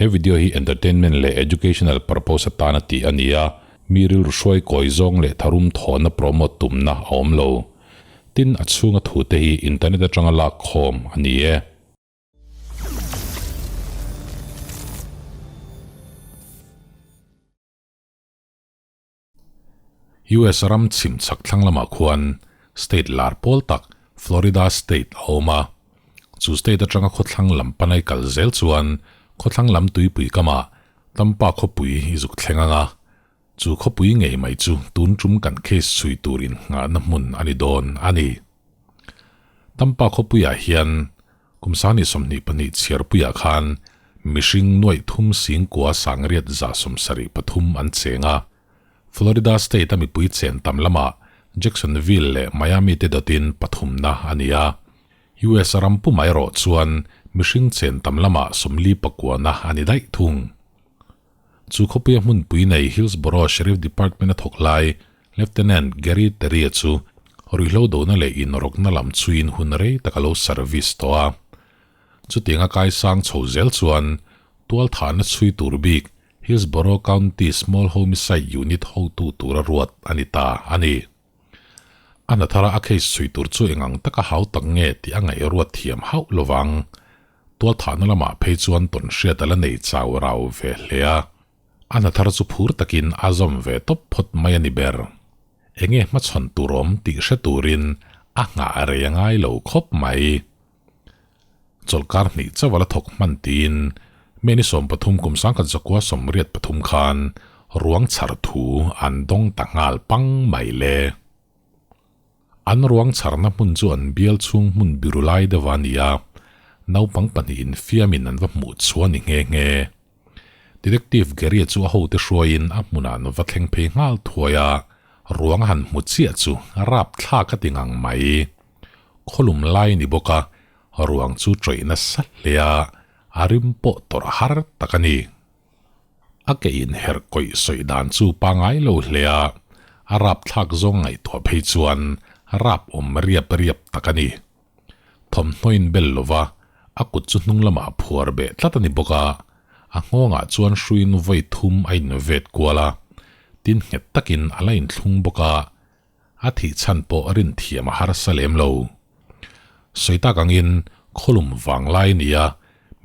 He video hi entertainment leh educational purpose atana tih a ni a, mi rilru hruai kawi zawng leh tharum thawhna promote tumna a awm lo. Tin, a chhunga thute hi internet atanga lak khawm a ni e. US ram chhim chhak thlang lamah khuan state lar pawl tak Florida state a awm a. Chu state atanga khawthlang lam panai kal zel chuan khawthlang lam tuipui kamah Tampa khawpui i zuk thleng ang a. Chu khawpui ngei mai chu tun tum kan case chhui turin nghahna hmun a ni dawn a ni. Tampa khawpuiah hian Kum sani 22 chhiarpuiah khan mihring nuaih thum singkua sangriat za 73 an cheng a. Florida state a mipui chen tam lamah Jacksonville leh Miami te dawtin pathumna a ni a. US ram pumah erawh chuan mihring chen tam lamah 49na a ni daih thung. Chu khawpuia hmunpui nei Hillsborough Sheriff Department a thawk lai Lieutenant Gary Terry-a chu ruihhlo dona leh inrawkna lam chuin hun rei tak a lo service tawh a. Chutianga kaisang chho zel chuan tualthahna chhui tur bik Hillsborough County Small Homicide Unit hotu tura ruat a ni ta a ni. A hna thara a case chhui tur chu engang taka hau tak nge tih a ngaihruat thiam hauh lovang. Tualthahna lamah phei chuan tawn hriat a la nei chau rau ve hle a. A hna thar chu phur takin a zawm ve tawp phawt mai a ni ber. Enge hmachhawn tur awm tih hre turin a nghah rei a ngai lo khawp mai. Chawlhkar hnih chauh a la thawk hman tiin May ni 13 kum 1983 khan ruang chhar thu an dawng ta nghal pang mai le. An ruang chharna hmun chu an bial chhung hmun biru lai deuh a ni a, naupang pahnih infiamin an va hmuh chhuah a ni nghe nghe. Detective Gary-a chu a hote hruaiin a hmunah an va thleng phei nghal thuai a, ruang a han hmu chiah chu rapthlak a ti ngang mai. Khawlum lai a ni bawk a, ruang chu ṭawih nasa hle a, a rim pawh tawrh har tak a ni. A ke inherh kawih sawi dan chu pangai lo hle a, a rapthlak zawng ngaihtuah phei chuan rap awm riap riap tak a ni. Thawmhnaw in bel lova, a kut chu hnung lamah phuar beh tlat a ni bawk a, a nghawngah chuan hruiin vawi thum a invet kual a, tin nghet takin a la inthlung bawk a, a thih chhan pawh rin thiam a harsa lem lo. Sawi tak angin khawlum vang lai a ni a,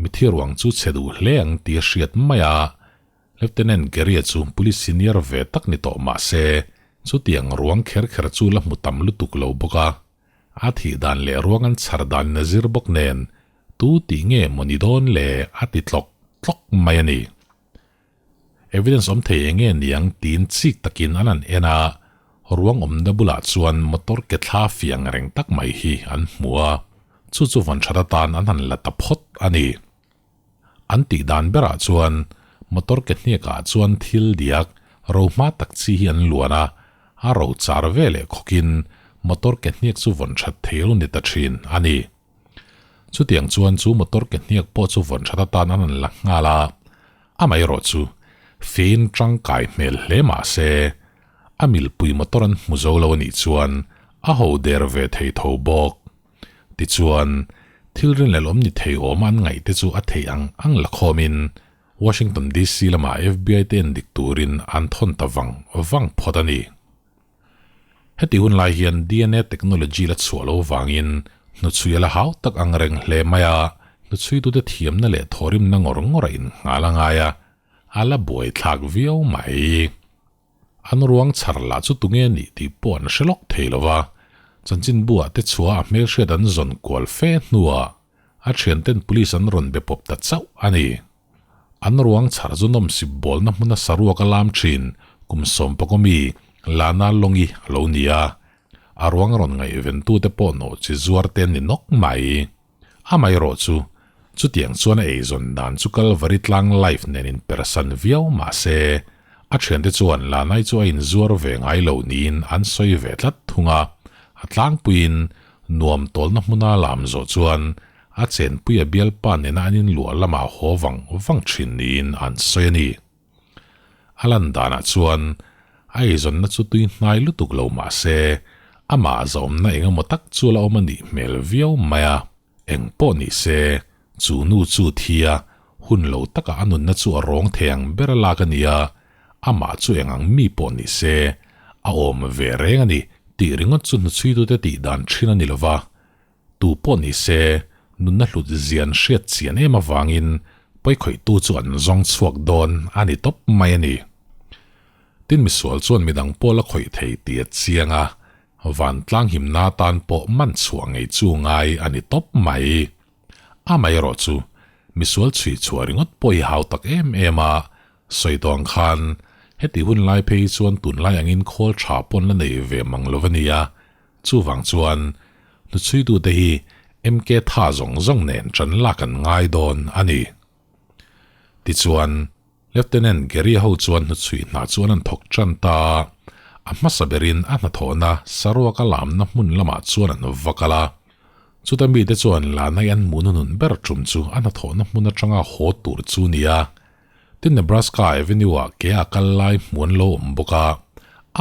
mithi ruang chu chhe duh hle ang tih a hriat mai a, Lieutenant Gary-a chu police senior ve tak ni tawh mah se, chutiang ruang kher kher chu la hmu tam lutuk lo bawk a. A thih dan leh ruang an chhar dan in a zir bawk nen, tu tih nge maw ni dawn le a ti tlawk tlawk mai a ni. Evidence awm thei eng nge niang tiin chik takin an han en a, ruang awmna bulah chuan motor ke thla fiang reng tak mai hi an hmu a, chu chu vawn that atan an han la ta phawt a ni. An tih dan berah chuan motor ke hniakah chuan thil diak ro hma tak chi hi an luan a, a ro char ve leh khawkin motor ke hniak chu vawn that thei lo ni ta thin a ni. Chutiang chuan chu motor ke hniak pawh chu vawn that atan an han la nghal a, amaherawh chu fein tangkai hmel hle mah se a milpui motor an hmu zo lo a nih chuan a ho der ve thei tho bawk. Tichuan, thil rinhlelh awm ni thei awm an ngaih te chu a theih ang ang la khawmin Washington DC lamah FBI te en dik turin an thawn ta vang vang phawt a ni. Heti hun lai hian DNA technology la chhuah lo vangin hnuchhui a la hau tak ang reng hle mai a, hnuchhuitute thiamna leh thawrimna ngawr ngawr a innghal a ngai a, a la buaithlak viau mai. An ruang chhar lah chu tunge nih tih pawh an hre lawk thei lo va, chanchinbu-ah te chhuah a hmelhriat an zawn kual fe hnuah a thianten police an rawn be pawp ta chauh a ni. An ruang chhar chu nawmsip bawlna hmuna saruak a lam thin kum sawmpakawmi Lana Longi a lo ni a, a ruang rawn ngaihventute pawh nawh chi zuar te an ni nawk mai. Amaherawh chu, chutiang chuan a eizawn dan chu Kalvari tlang life nen inpersan viau mah se, a thiante chuan Lanai chu a inzuar ve ngai lo niin an sawi ve tlat thung a, a tlangpuiin nuam tawlna hmuna lam zawh chuan a chenpui a bialpa nena an inluah lamah haw vang vang thin niin an sawi a ni. A lan danah chuan a eizawnna chu tui hnai lutuk lo mah se, amah zawmna eng emaw tak chu la awm a nih hmel viau mai a. Eng pawh ni se, chu nu chu thi a, Hun lo takah a nunna chu a rawng thei ang ber a lak a ni a, amah chu eng ang mi pawh ni se, a awm ve reng a ni tih ringawt chu hnuchhuitute tih dan thin a ni lo va. Tu pawh ni se, nunna hlut zian hriat chian em avangin pawikhawihtu chu an zawng chhuak dawn a ni tawp mai a ni. Tin misual chuan midang pawh la khawih thei tih a chiang a, vantlang himna atan pawh man chhuah ngei chu ngai a ni tawp mai. Amaherawh chu, misual chhui chhuah ringawt pawh hi hau tak em em a, sawi tawh ang khan heti hun lai phei hi chuan tunlai angin khawl tha pawn la nei ve mang lo a nia, chuvang chuan hnuchhuitute hi MK tha zawng zawng nen tan lak an ngai dawn a ni. Tichuan, Lieutenant Gary ho chuan hnuchhui hna chuan an thawk tan ta a, a hmasa berin a hnathawhna saruak a lamna hmun lamah chuan an va kal a. Chuta mite chuan Lanai an hmuh hnunun ber tum chu a hnathawhna hmun atanga haw tur chu nia. Tin Nebraska Avenue-ah ke a kal lai hmu an lo awm bawk a,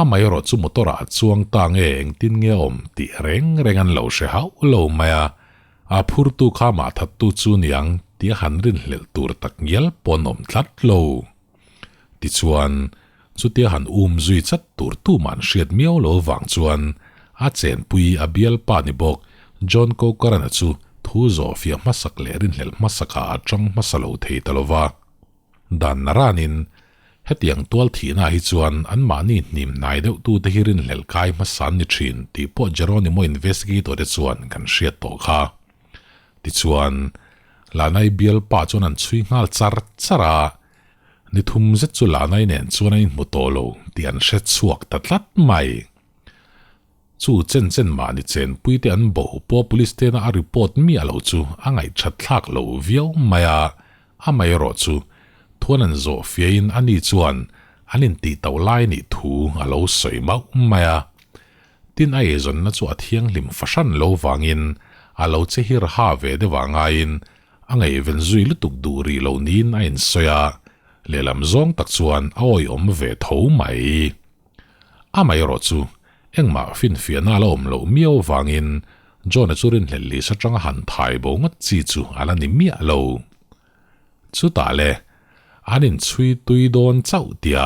amaherawh chu motor-ah a chuang ta nge engtin nge a awm tih reng reng an lo hre hauh lo mai a, A phurtu kha mah thattu chu niang tia han rinhlelh tur tak ngial pawh an awm tlat lo. Tichuan, chutia han um zui chat tur tumah an hriat miau lo vang chuan a chenpui a bialpa ni bawk John Cochran-a chu thu zawhfiah hmasak leh rinhlelh hmasakah a tang hmasa lo thei ta lo va. Dan naranin, hetiang tual thihna hi chuan anmahni hnim hnai deuh tute hi rinhlelh kai hmasa an ni thin tih pawh Jeronimo investigator te chuan kan hriat tawh kha. Tichuan, Lanai bialpa chuan an chhui nghal char char a, ni thum zet chu Lanai nen chuan an inhmu tawh lo tih an hre chhuak ta tlat mai. Chu chen chen mahni chenpui te an bo pawh police tena a report miah lo chu a ngaihthat thlak lo viau mai a, amaherawh chu thuan an zawh fiahin ani chuan an intih tauh lai nih thu a lo sawi mauh mai a. Tin a eizawnna chu a thianghlim fahran lo vangin a lo che hir ha ve deuh ah ngaiin a ngaihven zui lutuk duh rih lo niin a insawi a, lehlam zawng tak chuan a awihawm ve tho mai. Amaherawh chu, engmah finfiahna a la awm loh miau avangin John-a chu rinhlelh lisa atanga han thai bo ngawt chi chu a la ni miah lo. Chutah le, an inchhui tui dawn chauh tia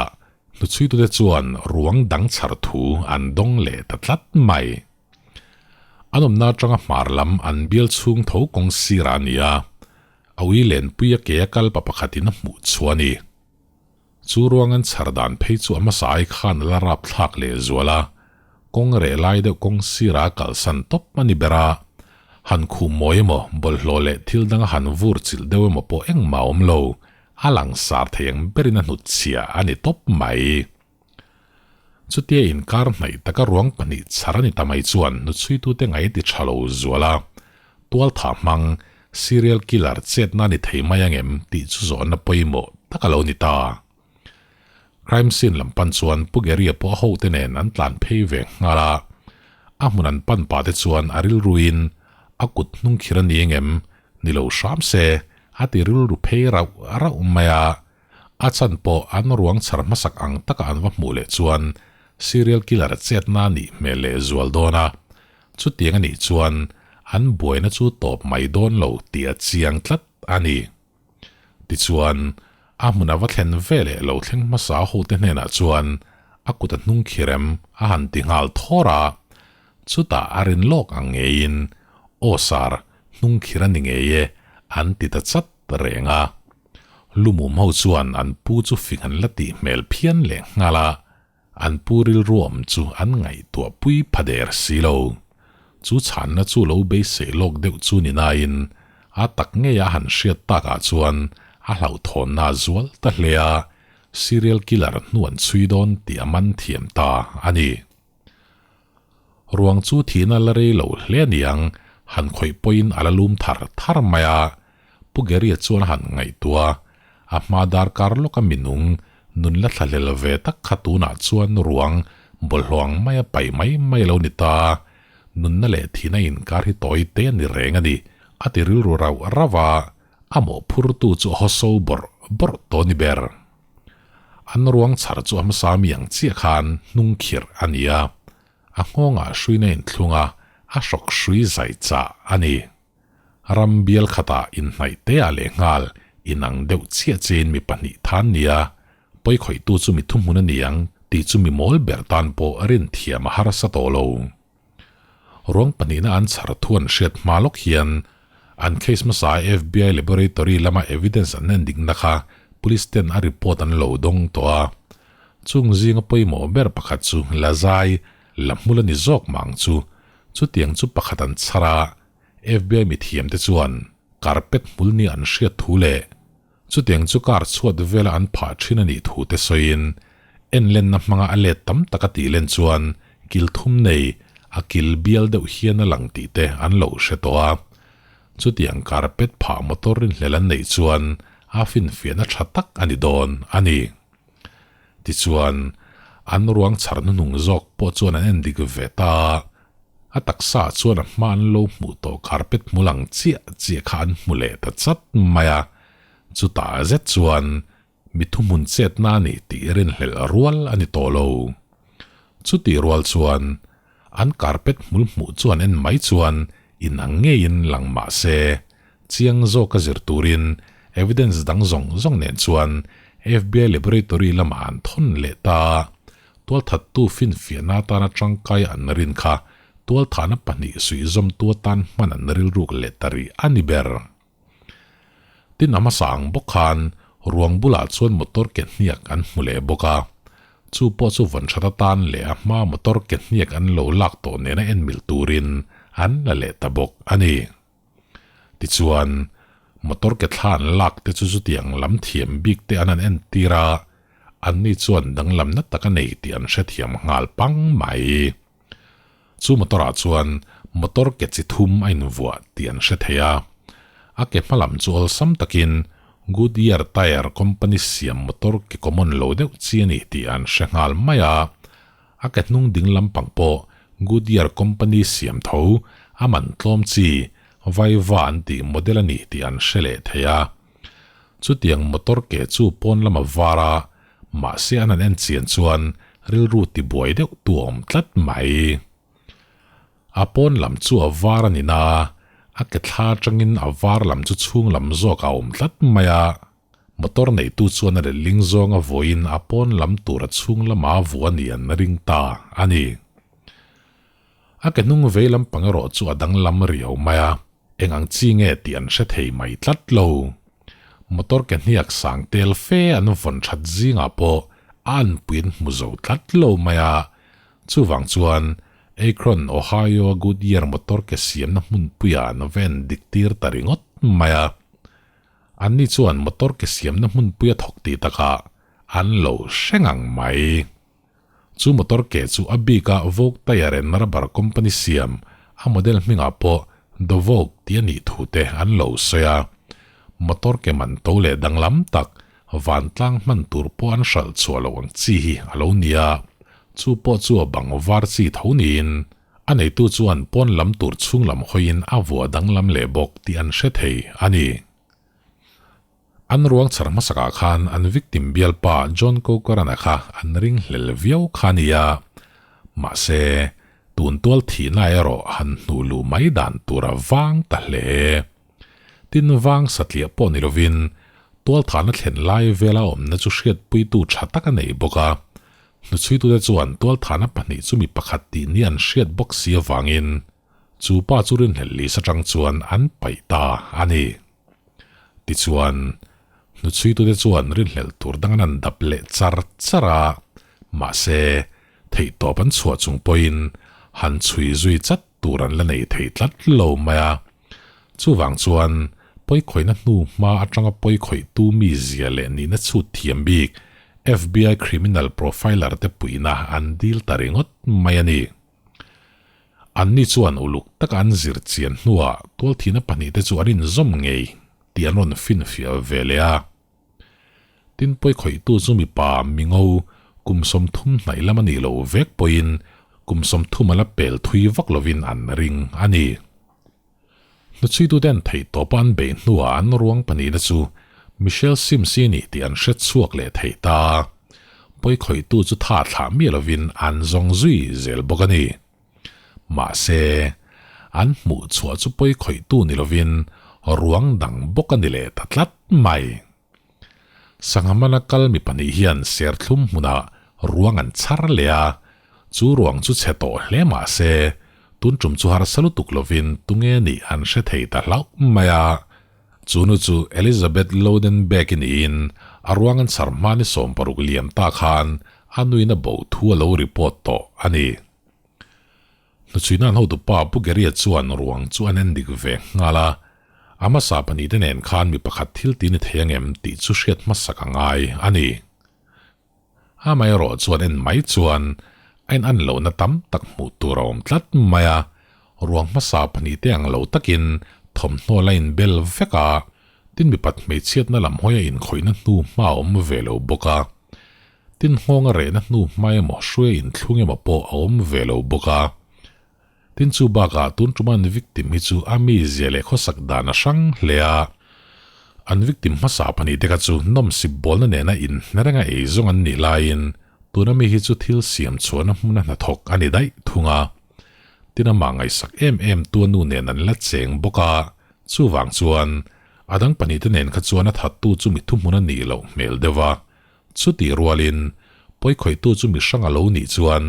hnuchhuitute chuan ruang dang chhar thu an dawng leh ta tlat mai. An awmna atanga hmar lam an bial chhung tho kawng sirah a ni a, a ui lenpuia ke a kal pa pakhatin a hmuh chu a ni. Chu ruang an chhar dan phei chu a hmasa ai khan a la rap thlak leh zual a, kawng reh lai deuh kawng sirah a kalsan tawp a ni ber a, han khuh mawi emaw bawlhhlawh leh thil danga han vur chilh deuh emaw pawh engmah a awm lo, a langsar thei ang berin a hnutchhia a ni tawp mai. Chutia inkar hnaih taka ruang pahnih chhar a ni ta mai chuan hnuchhuitute ngai ti tha lo zual a, tualthah hmang serial killer chetna a ni thei mai ang em tih chu zawhna pawimawh tak a lo ni ta. Crime scene lam pan chuan Pu Gary-a pawh a hote nen an tlan phei ve nghal a, a hmun an pan pah te chuan a rilruin a kut hnung khir a ni ang em ni lo hram se a ti rilru phei rauh rauh mai a. A chan pawh an ruang chhar hmasak ang taka an va hmuh leh chuan serial killer chetna a nih hmel leh zual dawn a, chutiang a nih chuan an buaina chu tawp mai dawn lo tih a chiang tlat a ni. Tichuan, a hmun a va thlen ve leh lo thleng hmasa hote hnenah chuan a kut a hnung khirem a han ti nghal thawr a, chutah a rin lawk ang ngeiin, Aw sar, hnung khir a ni ngei e, an ti ta chat reng a. Lumum ho chuan an pu chu fing an la tih hmel phian leh nghal a, an pu rilruam chu an ngaihtuah pui pha der si lo. Chu chhanna chu lo beisei lawk deuh chu ni nain a tak ngei a han hriat takah chuan a hlauhthawnna a zual ta hle a, serial killer hnu an chhui dawn tih a man thiam ta a ni. Ruang chu thihna la rei lo hle aniang, han khawih pawhin a la lum thar thar mai a. Pu Gary-a chuan a han ngaihtuah a, a hma darkar lawka minung nun la thlahlel ve tak kha tunah chuan ruang bawlhhlawh ang maia paih mai mai a lo ni ta. Nunna leh thihna inkar hi tawi te a ni reng a ni, a ti rilru rauh rauh a, a mawhphurtu chu a hawso bawrh bawrh tawh a ni ber. An ruang chhar chu a hmasa mi ang chiah khan hnung khirh a ni a, a nghawngah hruina inthlung a, a hrawk hrui zai chah a ni. Ram bial khatah inhnaih te ah leh nghal Inang deuh chiah chiahin mi pahnih than nia, pawikhawihtu chu mi thuhmun a ni ang tih chu mi mawl ber tan pawh rin thiam a harsa tawh lo. Ruang pahnihna an chhar thu an hriat hma lawk hian an case hmasa FBI laboratory lama evidence an en dikna kha police ten a report an lo dawng tawh a. Chung zinga pawimawh ber pakhat chu Lazai la hmul a ni zawk mah ang chu. Chutiang chu pakhat an chhar a, FBI mithiamte chuan carpet hmul nia an hriat thu leh Chutiang chu car chhuat vela an phah thin a nih thu te sawiin, enlenna hmanga a let tam tak a tih len chuan kil thum nei, a kil bial deuh hian a lang tih te an lo hre tawh a. Chutiang carpet phah motor rinhlel an neih chuan a finfiahna tha tak a ni dawn a ni. Tichuan, an ruang chhar hnuhnung zawk pawh chuan an endik ve ta a, a taksa ah chuan a hma an lo hmuh tawh carpet hmul ang chiah chiah kha an hmu leh ta chat mai a, chutah zet chuan mi thuhmun chetna a ni tih rinhlelh rual a ni tawh lo. Chutih rual chuan an carpet hmul hmuh chu an en mai chuan inang ngeiin lang mah se, chiang zawka zir turin evidence dang zawng zawng nen chuan FBI laboratory lamah an thawn leh ta a, tualthattu finfiahna atana tangkai an rin kha tualthahna pahnih suihzawmtu atan hman an rilruk leh ta rih a ni ber. Tin a hmasa ang bawk khan ruang bulah chuan motor ke hniak an hmu leh bawk a, chu pawh chu vawn that atan leh a hma motor ke hniak an lo lak tawh nena en mil turin an la leh ta bawk a ni. Tichuan, motor ke thla an lak te chu chutiang lam thiam bik te an han entir a, anni chuan danglamna tak a nei tih an hrethiam nghal pang mai. Chu motor ah chuan motor ke chi thum a invuah tih an hre thei a, a ke hma lam chu awlsam takin Goodyear Tire company siam motor ke common lo deuh chi a ni tih an hre nghal mai a, a ke hnung ding lampang pawh Goodyear company siam tho a man tlawm chi Vaiva an tih model a ni tih an hre leh thei a. Chutiang motor ke chu pawn lama var a, Mahse an han en chian chuan rilru tibuai deuh tu a awm tlat mai. A pawn lam chu a var a ni na, a ke thla atangin a var lam chu chhung lam zawk a awm tlat mai a. Motor neitu chuan a letling zawng a vawiin a pawn lam tur a chhung lama vu a ni an ring ta a ni. A ke hnung vei lampang erawh chu a danglam riau mai a, eng ang chi nge tih an hre thei mai tlat lo. Motor ke hniak sang tel fe an vawn that zingah pawh a anpui an hmu zo tlat lo mai a, chuvang chuan Akron, Ohio a Goodyear motor ke siamna hmunpuiah an va en dik tir ta ringawt mai a. Anni chuan motor ke siamna hmunpuia thawk tih takah an lo hre ngang mai. Chu motor ke chu a bik a Vogue Tire and Rubber Company siam, a model hmingah pawh The Vogue tih a nih thu te an lo sawi a. Motor ke man to leh danglam tak, vantlang hman tur pawh an hralh chhuah loh ang chi hi a lo ni a. Chu pawh chu a bang var chi tho niin, a neitu chuan pawn lam tur chhung lam hawiin a vuah danglam leh bawk tih an hre thei a ni. An ruang chhar hmasakah khan an victim bialpa John Cochran-a kha an ringhlel viau kha a nia. Mahse, tun tual thihna erawh han hnuh luh mai dan tur a vang ta hle. Tin vang satliah pawh ni lovin tualthahna thlen lai vela awmna chu hriatpuitu tha tak a nei bawk a. Hnuchhuitute chuan tualthahna pahnih chu mi pakhat tih ni an hriat bawk si avangin chu pa chu rinhlelh list atang chuan an paih ta a ni. Tichuan, hnuchhuitute chuan rinhlelh tur dang an han dap leh char char a, mahse, theihtawp an chhuah chung pawhin han chhui zui chat tur an la nei thei tlat lo mai a. Chuvang chuan, pawikhawihna hnu hma atanga pawikhawihtu mizia leh nihna chhut thiam bik FBI criminal profiler te puihna an dil ta ringawt mai a ni. Anni chuan uluk taka an zir chian hnuah tualthihna pahnihte chu an inzawm ngei tih an rawn finfiah ve leh a. Tin pawikhawihtu chu mipa mingo kum 30 hnaih lam a nih loh vek pawhin kum 30 a la pel thui vak lovin an ring a ni. Hnuchhuitute an theih tawpa an beih hnuah an ruang pahnihna chu Michelle Sims-i a ni tih an hre chhuak leh thei ta. Pawikhawihtu chu tha thlah miah lovin an zawng zui zel bawk a ni. Mahse, an hmuh chhuah chu pawikhawihtu ni lovin. ruang dang bawk a ni leh ta tlat mai. Sangha mana kal mi pahnih hian serthlum hmunah ruang an chhar leh a, chu ruang chu chhe tawh hle mah se, tun tum chu harsa lutuk lovin tunge nih an hre thei ta hlauh mai a. Chu nu chu Elizabeth Lodenbeck-i niin a ruang an chhar hma ni 60 liam ta khan a nuin a bo thu a lo report tawh a ni. Hnuchhuina an hotupa Pu Gary-a chuan ruang chu an en dik ve nghal a, a hmasa pahnihte nen khan mi pakhat thil ti ni thei angem tih chu hriat hmasak a ngai a ni. Amaherawh chuan en mai chuan a in an lohna tam tak hmuh tur a awm tlat mai a, ruang hmasa pahnihte ang lo takin thawmhnaw la inbel vek a, tin mipat hmeichhiatna lam hawia inkhawihna hnu hma a awm ve lo bawk a. Tin nghawng a rehna hnu hmai emaw hruai inthlung emaw pawh a awm ve lo bawk a. Tin chu bakah tun tuma an victim hi chu a mizia leh khawsak dan a hrang hle a. An victim hmasa pahnih te kha chu nawmsip bawlna nena inhne renga ei zawng an nih laiin tuna mi hi chu thil siam chhuahna hmuna hnathawk a ni daih thung a. Tin amah ngaihsak em em tu a nu nen an la cheng bawk a, chuvang chuan a dang pahnih te nen kha chuan a thattu chu mi thuhmun a nih loh hmel deuh a. Chutih rualin, pawikhawihtu chu mi hrang a lo nih chuan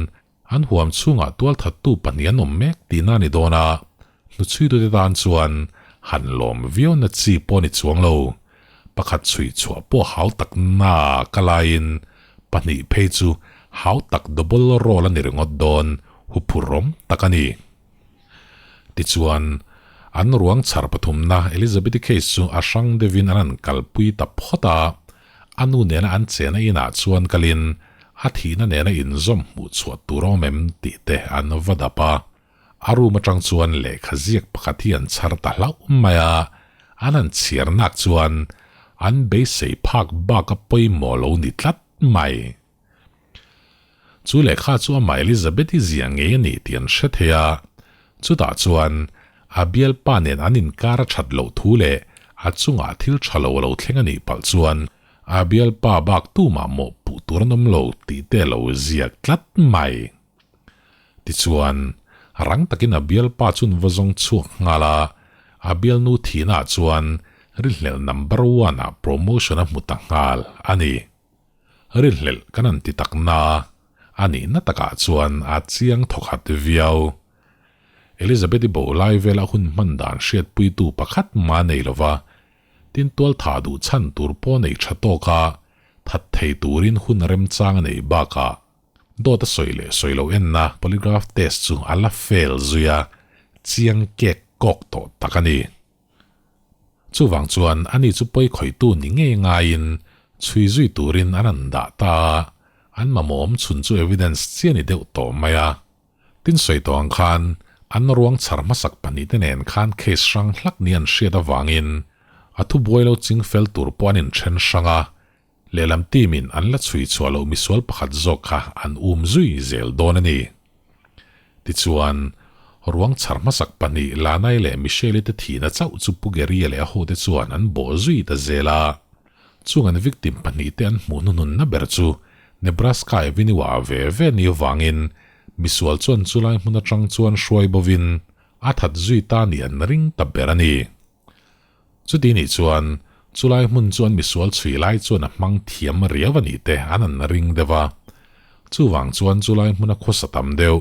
an huam chhungah tualthattu pahnih an awm mek tihna a ni dawn a, hnuchhuitute tan chuan han lawm viauna chi pawh a ni chuang lo. Pakhat chhui chhuah pawh hau tak na ka laiin pahnih phei chu hau tak double roll a ni ringawt dawn, huphurhawm tak a ni. Tichuan, an ruang chhar pathumna Elizabeth-i case chu a hrang deuhin an han kalpui ta phawt a, a nu nena an chena inah chuan kalin a thihna nena inzawm hmuh chhuah tur a awm em tih te an va dap a. A room atang chuan lehkha ziak pakhat hi an chhar ta hlauh mai a, an han chhiar nak chuan an beisei phak bak a pawimawh lo ni tlat mai. Chu lehkha chu amah Elizabeth-i zia ngei a ni tih an hre thei a, chutah chuan a bialpa nen an inkar a that loh thu leh a chungah thil tha lo a lo thleng a nih palh chuan a bialpa bak tumah mawhpuh tur an awm lo tih te a lo ziak tlat mai. Tichuan, rang takin a bialpa chu an va zawng chhuak nghal a, a bialnu thihnaah chuan rinhlelh number one-ah promotion a hmu ta nghal a ni. Rinhlelh kan han ti tak na, a nihna takah chuan a chiang thawkhat viau. Elizabeth-i bo lai vela hun hman dan hriatpuitu pakhat mah nei lova, tin tualthah duh chhan tur pawh nei tha tawk a, that thei turin hun remchang a nei bakah dawt a sawi leh sawi lo enna polygraph test chu a la fail zui a, chiang kek kawk tawh tak a ni. Chuvang chuan ani chu pawi khawihtu ni ngei ngaiin chhui zui turin an han dah ta a, an mamawh awm chhun chu evidence chiah ni deuh tawh mai a. Tin sawi tawh ang khan an ruang chhar hmasak pahnihte nen khan case hrang hlak ni an hriat avangin a thubuai lo ching fel tur pawh an inthen hrang a, lehlam team in an la chhui chhuah loh misual pakhat zawk kha an um zui zel dawn a ni. Tichuan, ruang chhar hmasak pahnih Lanai leh Michelle-i te thihna chauh chu Pu Gary-a leh a hote chuan an bawh zui ta zel a. Chung an victim pahnih te an hmuh hnuhnunna ber chu Nebraska Avenue-ah ve ve ni avangin misual chuan chulai hmun atang chuan hruai bovin a that zui ta nih an ring ta ber a ni. Chuti nih chuan, chulai hmun chu an misual chhui lai chuan a hmang thiam riau a nih te an an ring deuh a. Chuvang chuan chulai hmuna khawsa tam deuh,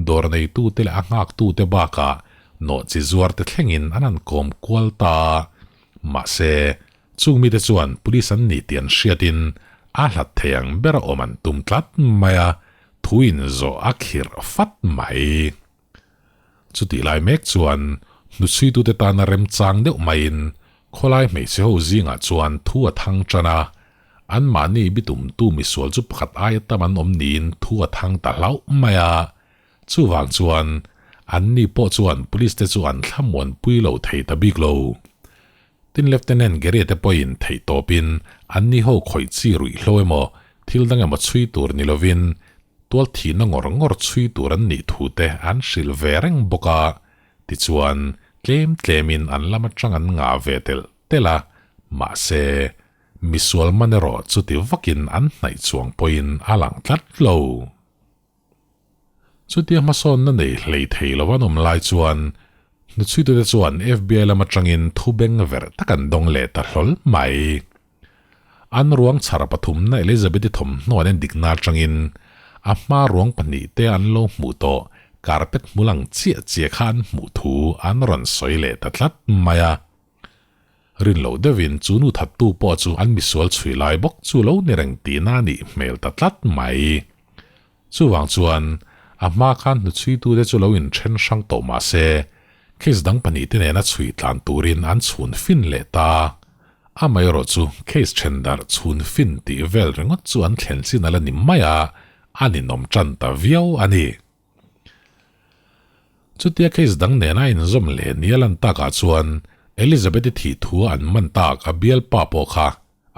dawr neitute leh a nghaktute bakah nawhchi zuarte thlengin an han kawm kual ta a. Mahse, chung mite chuan police an nih tih an hriatin a hlat thei ang bera awm an tum tlat mai a, thu inzawh a khirh fat mai. Chutih lai mek chuan hnuchhuitute tana remchang deuh maiin khawlai hmeichhe ho zingah chuan thu a thang tan a, anmahni bitumtu misual chu pakhat aia tam an awm niin thu a thang ta hlauh mai a. Chuvang chuan anni pawh chuan police te chu an thlamuanpui lo thei ta bik lo. Tin Lieutenant Gary te pawhin theih tawpin anni ho khawih chi ruih hlo emaw thil dang emaw chhui tur ni lovin tual thihna ngawr ngawr chhui tur an nih thu te an hrilh ve reng bawk a, tichuan tlem tlemin an lam atang an ngah ve telh telh a, mahse misual man erawh chuti vakin an hnaih chuang pawhin a lang tlat lo. Chutia hmasawnna nei hlei thei lo an awm lai chuan Hnuchhuitute chuan FBI lam atangin thu beng verh tak an dawng leh ta hlawl mai. An ruang chhar pathumna Elizabeth-i thawmhnaw an endikna atangin a hma ruang pahnihte an lo hmuh tawh carpet hmul ang chiah chiah kha an hmuh thu an rawn sawi leh ta tlat mai a. Rin loh deuhin chu nu thattu pawh chu an misual chhui lai bawk chu lo ni reng tihna a nih hmel ta tlat mai. Chuvang chuan a hma khan hnuchhuitute chu lo inthen hrang tawh mah se, case dang pahnihte nena chhui tlan turin an chhun fin leh ta. Amaherawh chu case then darh chhun fin tih vel ringawt chu an thlen chin a la ni mai a, a ninawm tan ta viau a ni. Chutia case dang nena inzawm leh ni a lan takah chuan Elizabeth-i thih thu an man tak a bialpa pawh kha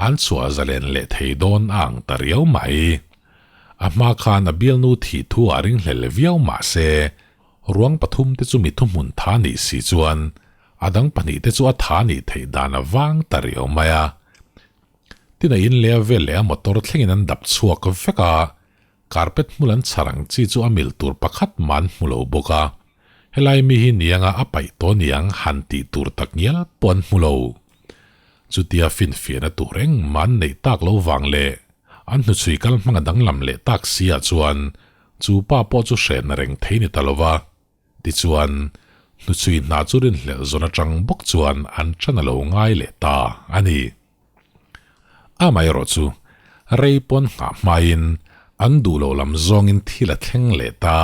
an chhuah zalen leh thei dawn a ang ta riau mai. A hma khan a bialnu thih thu a ringhlel viau mah se, ruang pathum te chu mi thuhmun tha nih si chuan a dang pahnih te chu a tha nih theih dan a vang ta riau mai a. Tin a in leh a vel leh a motor thlengin an dap chhuak vek a, Carpet hmul an chhar ang chi chu a mil tur pakhat mah an hmu lo bawk a, helai mi hi nianga a paih tawh niang han tih tur tak ngial pawh an hmu lo. Chutia finfiahna tur engmah an neih tak lo vang leh an hnuchhui kal hmang a danglam leh tak si ah chuan chu pa pawh chu hrehna reng thei ni ta lo va. Tichuan, hnuchhui hna chu rinhlelh zawn atang bawk chuan an ṭan a lo ngai leh ta a ni. Amaherawh chu, rei pawn nghah hmain an duh loh lam zawngin thil a thleng leh ta.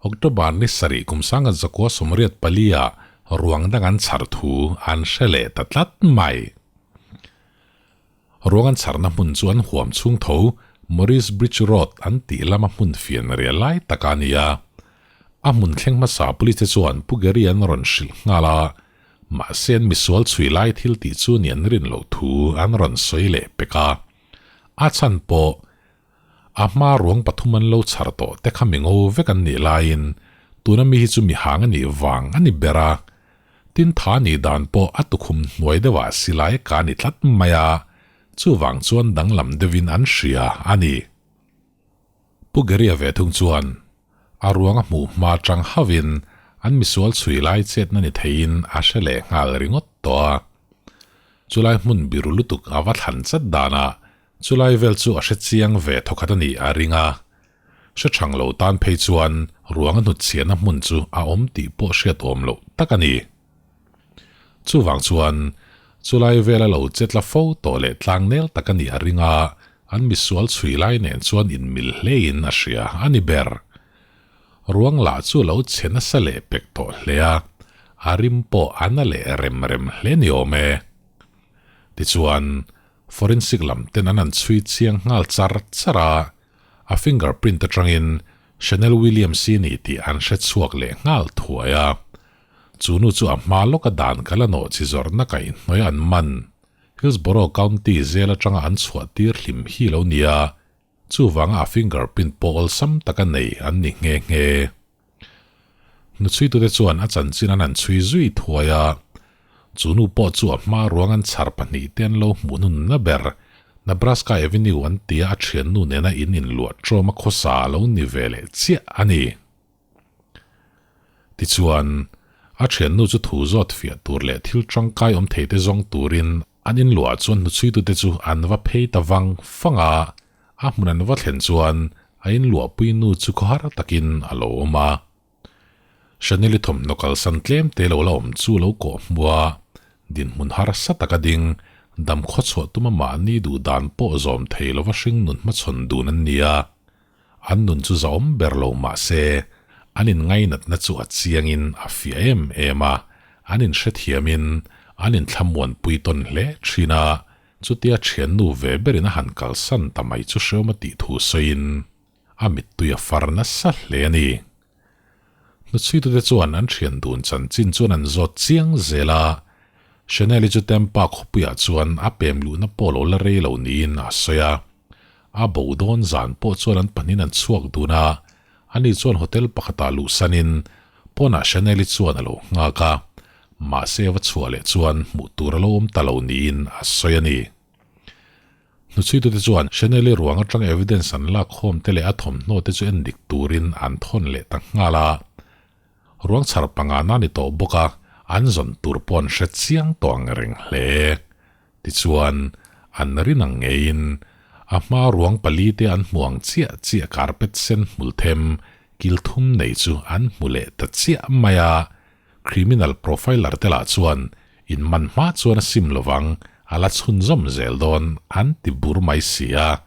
October ni sarih kum sanga zakua 84 ah ruang dang an chhar thu an hre leh ta tlat mai. Ruang an chharna hmun chu an huam chhung tho Morris Bridge Road an tih lama hmun fian rial lai tak a ni a. A hmun thleng hmasa police te chuan Pu Gary an rawn hrilh nghal a, mahse an misual chhui lai thil tih chu ni an rin loh thu an rawn sawi leh pek a. A chhan pawh a hma ruang pathum an lo chhar tawh te kha mi ngo vek an nih laiin tuna mi hi chu mi hang a nih vang a ni ber a. Tin tha nih dan pawh a tukhum hnuai deuhah silai ka ni tlat mai a, chuvang chuan danglam deuhin an hria a ni. Pu Gary-a ve thung chuan a ruang a hmuh hma chang hauhin an misual chhui lai chetna ni theiin a hre leh nghal ringawt tawh a. Chulai hmun biru lutuk a va thlan chat danah chulai vel chu a hre chiang ve thawkhat a nih a ring a. Hre chang lo tan phei chuan ruang a hnutchhiahna hmun chu a awm tih pawh hriat awm loh tak a ni. Chuvang chuan chulai vela lo che tla fo tawh leh tlangnel tak a nih a ring a, an misual chhui lai nen chuan inmil hlein a hria a ni ber. Ruang lah chu lo che nasa leh pek tawh hle a, a rim pawh a na leh rem rem hle ni awm e. Tichuan, forensic lam ten an han chhui chiang nghal char char a, A fingerprint atangin Shanel Williams-i ni tih an hre chhuak leh nghal thuai a. Chu nu chu a hma lawka dan kal a nawh chi zawrhna kaihhnawih an man. Hillsborough County zel atanga an chhuah tir hlim hi lo nia, chuvanga a fingerprint pawh awlsam taka nei an ni nghe nghe. Hnuchhuitute chuan a chanchin an han chhui zui thuai a, chu nu pawh chu a hma ruang an chhar pahnihte an lo hmuh nunna ber Nebraska Avenue an tia a thiannu nena in inluah ṭawm a khawsa a lo ni ve leh chiah a ni. Tichuan, a thiannu chu thu zawt fiah tur leh thil ṭangkai awm theite zawng turin an inluah chuan hnuchhuitute chu an va phei ta vang fang a, A hmun an va thlen chuan a inluahpui nu chu khawhar takin a lo awm a. Shanel-i thawmhnaw kalsan tlem te lo la awm chu lo kawh hmu a, dinhmun harsa taka ding, dam khawchhuah tuma mahni duh dan pawh zawm thei lova hring nun hmachhawn dun an ni a. An nun chu zahawm ber lo mah se, an inngainatna chu a chiangin a fiah em em a, an inhrethiamin an inthlamuanpui tawn hle thin a, Chutia thiannu ve berin a han kalsan ta mai chu hreawm a tih thu sawiin a mittui a far nasa hle a ni. Hnuchhuitute chuan an thian dun chanchin chuan an zawt chiang zel a, Chanel-i chu Tampa khawpuiah chuan a pem luhna pawh lo la rei lo niin a sawi a. A bo dawn zan pawh chuan an pahnihin an chhuak dun a, ani chuan hotel pakhatah luhsanin pawnah Chanel-i chuan a lo nghak a, mahse a va chhuah leh chuan hmuh tur a lo awm ta lo niin a sawi a ni. Hnuchhuitute chuan Chanel-i ruang atanga evidence an lak khawm te leh a thawmhnaw te chu en dik turin an thawn leh ta nghal a. Ruang chhar panga na ni tawh bawk a. An zawn tur pawh an hre chiang tawh ang reng hle. Tichuan, an rin ang ngeiin a hma ruang palite an hmu ang chiah chiah carpet sen hmul them kil thum nei chu an hmu leh ta chiah mai a. Criminal profiler te lah chuan in man hma chuan a sim lovang, a la chhunzawm zel dawn an ti bur mai si a,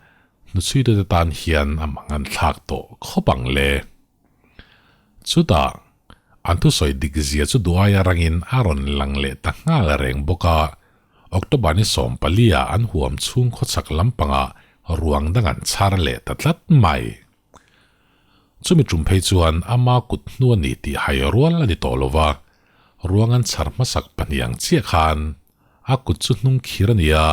hnuchhuitute tan hian a mangan thlak tawh khawp ang le. Chutah, an thusawi dik zia chu duaia rangin a rawn lang leh ta nghal reng bawk a, October ni 14 ah an huam chhung khawchhak lampangah ruang dang an chhar leh ta tlat mai. Chumi tum phei chuan ama kut hnu a ni tih hai rual a ni tawh lo va, ruang an chhar hmasak pahnih ang chiah khan a kut chu hnung khir a ni a,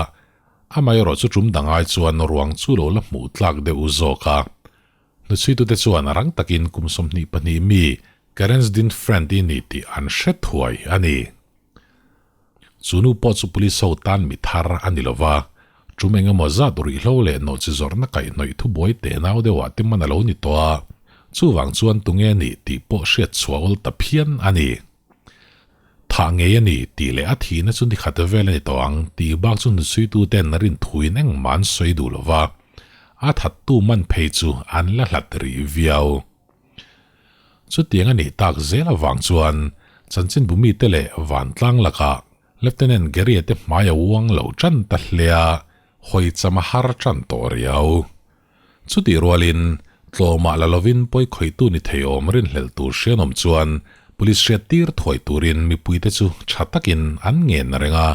amaherawh chu tum dangai chuan ruang chu lo la hmuh tlak deuh zawk a. Hnuchhuitute chuan rang takin kum 22 mi Karen's Din friend i ni tih an hre thuai a ni. Chu nu pawh chu police ho tan mi thar a ni lova, tum eng emaw zat ruihhlo leh nawhchi zawrhna kaihhnawih thubuai te nau deuhah te man a lo ni tawh a, chuvang chuan tunge ni tih pawh hriat chhuah awl ta phian a ni. Thah ngei a ni tih leh a thihna chu nikhat vel a ni tawh ang tih bak chu hnuchhuituten rinthuin engmah an sawi duh lova, a thattu man phei chu an la hlat rih viau. Chutiang a nih tak zel avang chuan chanchinbu mite leh vantlang lakah Lieutenant Gary-a te hmai a uang lo tan ta hle a, hawi cham a har tan tawh riau. Chutih rualin, tlawmah la lovin pawi khawihtu ni thei awm rinhlelh tur hrianawm chuan police hriat tir thuai turin mipuite chu tha takin an ngen reng a.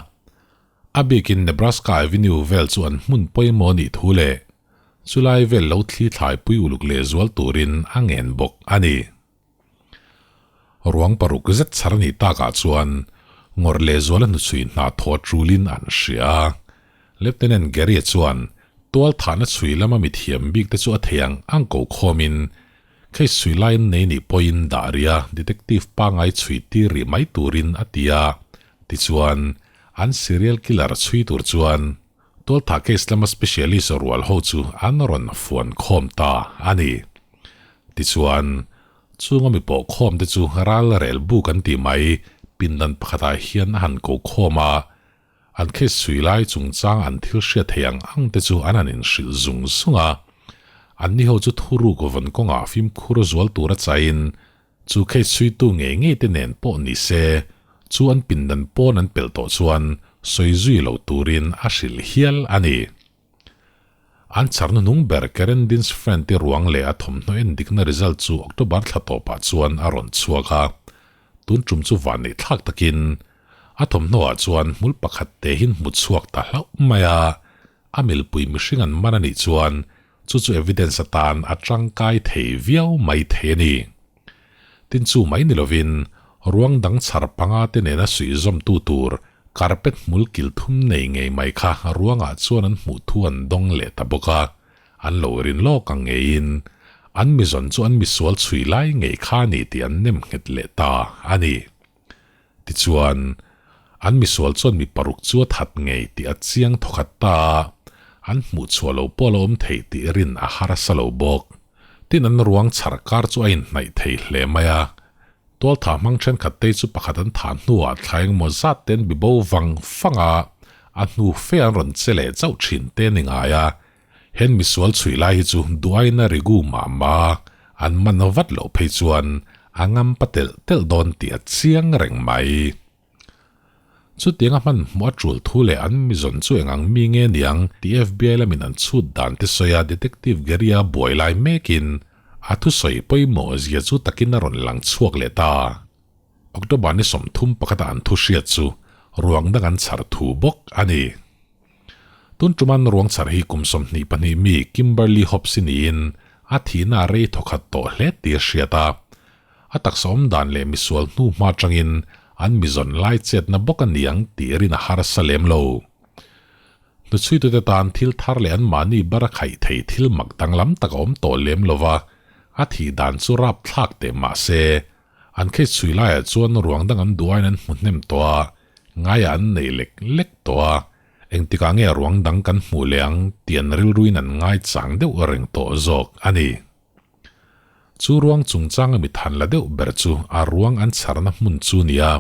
A bikin Nebraska Avenue vel chu an hmun pawimawh nih thu leh chulai vel lo thli thlaipui uluk lehzual turin a ngen bawk a ni. Ruang paruk zet chhar a nih takah chuan ngawrh lehzuala hnuchhui hna thaw tulin an hria a. Lieutenant Gary-a chuan tual thahna chhui lama mithiam bik te chu a thei ang ang ko khawmin case chhui laiin nei nih pawhin dah rih a, detective pangai chhui tir rih mai turin a ti a. Tichuan, an serial killer chhui tur chuan tual thah case lama specialist rual ho chu an rawn fuan khawm ta a ni. Tichuan, chunga mi pawh khawm te chu ral rel buk an tih mai pindan pakhatah hian a han ko khawm a, an case chhui lai chungchang an thil hriat thei ang ang te chu an han inhrilh zung zung a. Anni ho chu thuruk vawn kawngah fimkhur zual tura chain chu case chhuitu ngei ngei te nen pawh ni se, chu an pindan pawn an pelh tawh chuan sawi zui lo turin a hrilh hial a ni. An chhar hnuhnung ber Karen Dins friend te ruang leh a thawmhnaw en dikna result chu October thla tawpah chuan a rawn chhuak a, tun tum chu vanneih thlak takin a thawmhnaw ah chuan hmul pakhat te hin hmu chhuak ta hlauh mai a, a milpui mihring an man a nih chuan chu chu evidence atan a tangkai thei viau mai thei a ni. Tin chu mai ni lovin ruang dang chhar panga te nena suih zawmtu tur carpet hmul kil thum nei ngei mai kha ruangah chuan an hmuh thu an dawng leh ta bawk a, an lo rin lawk ang ngeiin an mizawn chu an misual chhui lai ngei kha a ni tih an nem nghet leh ta a ni. Tichuan, an misual chuan mi paruk chu a that ngei tih a chiang thawkhat ta a, an hmuh chhuah lo pawh a la awm theih tih rin a harsa lo bawk. Tin an ruang chhar kar chu a inhnaih thei hle mai a, tualtha hmang thenkhat te chu pakhat an thah hnuah thla engmaw zat te an bibo vang fang a, a hnu fe an rawn che leh chauh thin te a ni ngai a, hen misual chhui lai hi chu duaina rigu mah mah an man vat loh phei chuan a ngam pa telh telh dawn tih a chiang reng mai. Chutianga hman hmuh a tul thu leh an mizawn chu eng ang mi nge niang tih FBI lamin an chhut dan te sawi a Detective Gary-a buai lai mekin a thusawi pawimawh zia chu takin a rawn lang chhuak leh ta. October ni 31 a an thu hriat chu ruang dang an chhar thu bawk a ni. Tun tuman ruang chhar hi kum 22 mi Kimberly Hobbs-i niin a thihna a rei thawkhat tawh hle tih a hriat a. A taksa awm dan leh misual hnu hma atangin an mizawn lai chetna bawk a ni ang tih rin a harsa lem lo. Hnuchhuitute tan thil thar leh anmahni bar a khaih thei thil mak danglam tak a awm tawh lem lo va, a thih dan chu rapthlak teh mah se, an case chhui laiah chuan ruang dang an duh aiin an hmu hnem tawh a, ngaiah an nei lek lek tawh a, engtikah nge ruang dang kan hmuh leh ang tih an rilruin an ngaichang deuh reng tawh zawk a ni. Chu ruang chungchanga mi than la deuh ber chu a ruang an chharna hmun chu nia.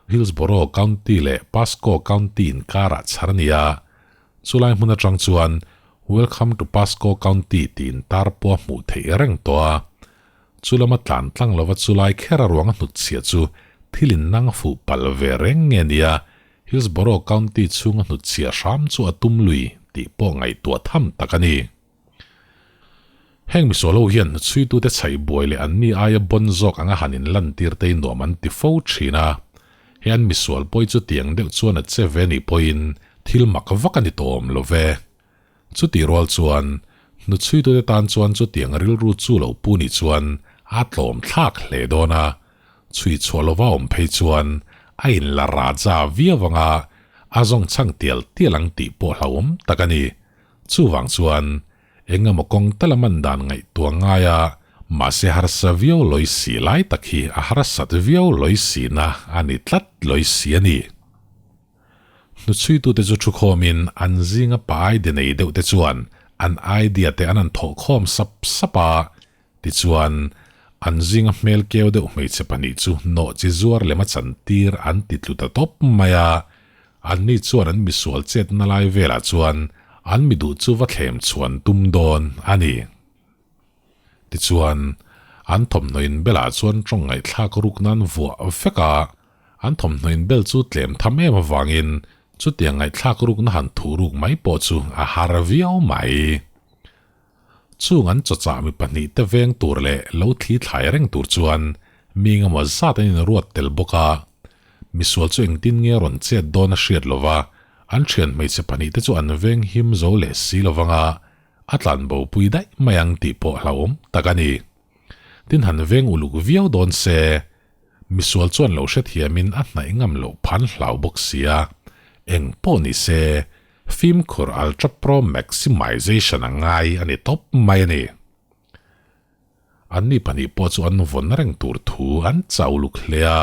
Hillsborough County leh Pasco County inkarah chhar a ni a, chulai hmun atang chuan Welcome to Pasco County tih intar pawh a hmuh theih reng tawh a. Chu lama tlan tlang lova chulai kher a ruang a hnutchhiah chu thil in nang fuh palh ve reng nge nia, Hillsborough County chhunga hnutchhiah hram chu a tum lui tih pawh ngaihtuah tham tak a ni. Heng misual ho hian hnuchhuitute chhaih buai leh anni aia bawn zawk anga han inlantir te hi nuam an ti fo thin a. He an misual pawi chu tiang deuh chuan a che ve nih pawhin thil mak vak a ni tawh awm lo ve. Chutih rual chuan hnuchhuitute tan chuan chutiang rilru chu lo pu nih chuan a tlawm thlak hle dawn a, chhui chhuah lova awm phei chuan a inla raja viau anga a zawng chhang tial tial ang tih pawh hlauhawm tak a ni. Chuvang chuan, eng emaw kawng tala man dan ngaihtuah ngai a, mahse harsa viau lawi si lai tak hi a harsat viau lawi sina a ni tlat lawi si a ni. Hnuchhuitute chu thukhawmin an zinga pa idea nei deuh te chuan an idea te an han thawhkhawm sap sap a, tichuan an zinga hmel keu deuh hmeichhe pahnih chu nawh chi zuar lema chantir an ti tlu ta tawp mai a, Anni chuan an misual chetna lai velah chuan an mi duh chu va thlem chhuan tum dawn a ni. Tichuan, an thawmhnaw inbelah chuan tawng ngaihthlak ruk nan vuah vek a, an thawmhnaw inbel chu tlem tham em avangin chutiang ngaihthlak rukna han thuh ruk mai pawh chu a har viau mai. Chung an chawchah mi pahnihte veng tur leh lo thli thlai reng tur chuan mi engemaw zat an inruat tel bawk a. Misual chu engtin nge rawn chet dawn a hriat lo va, an thian hmeichhe pahnihte chu an veng him zo leh si lo vanga a tlan bopui daih mai ang tih pawh hlauhawm tak a ni. Tin han veng uluk viau dawn se, misual chuan lo hrethiamin a hnaih ngam loh phan hlau bawk sia, eng pawh ni se, Fimkhur Ultra Pro Maximization a ngai a ni tawp mai a ni. Anni pahnih pawh chu an vawn reng tur thu an chau luk hle a,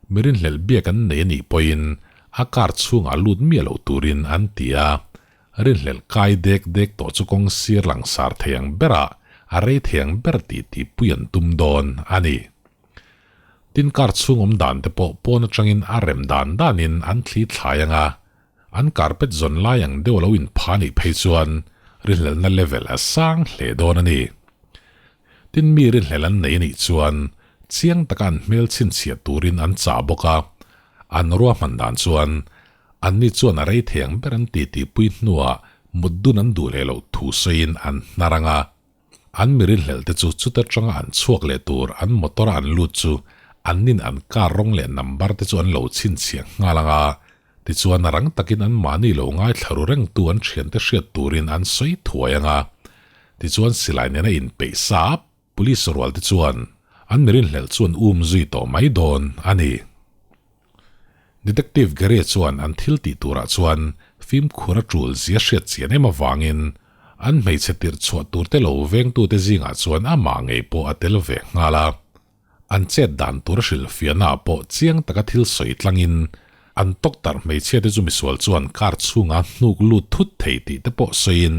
mi rinhlelh biak an nei a nih pawhin a car chhungah lut miah loh turin an ti a, rinhlelh kai dek dek tawh chu kawng sir langsar thei ang berah a rei thei ang ber tih tihpui an tum dawn a ni. Tin car chhung awm dan te pawh pawn atangin a rem dan danin an thli thlai ang a, An carpet zawn lai ang deuh a lo inpha nih phei chuan rinhlelhna level a sang hle dawn a ni. Tin mi rinhlelh an nei anih chuan chiang taka an hmel chhinchhiah turin an chah bawk a, an ruahman dan chuan anni chuan a rei thei ang ber an titipui hnuah mut dun an duh leh loh thu sawiin an hnar ang a. An mi rinhlelh te chu chuta tanga an chhuak leh tur an motor a an lut chu annin an car rawng leh number te chu an lo chhinchhiah nghal ang a, tichuan a rang takin an mahni lo ngaithla ru rengtu an thiante hriat turin an sawi thuai ang a, tichuan silai nena inpeih sa police rual te chuan an mi rinhlelh chu an um zui tawh mai dawn a ni. Detective Gary chuan an thil tih turah chuan fimkhur a tul zia hriat chian em avangin an hmeichhe tirh chhuah turte lo vengtute zingah chuan amah ngei pawh a tel ve nghal a. An chet dan tur a hrilhfiahnaah pawh chiang taka thil sawi tlangin an tawktarh hmeichhiate chu misual chuan car chhungah hnuk lut thut thei tih te pawh sawiin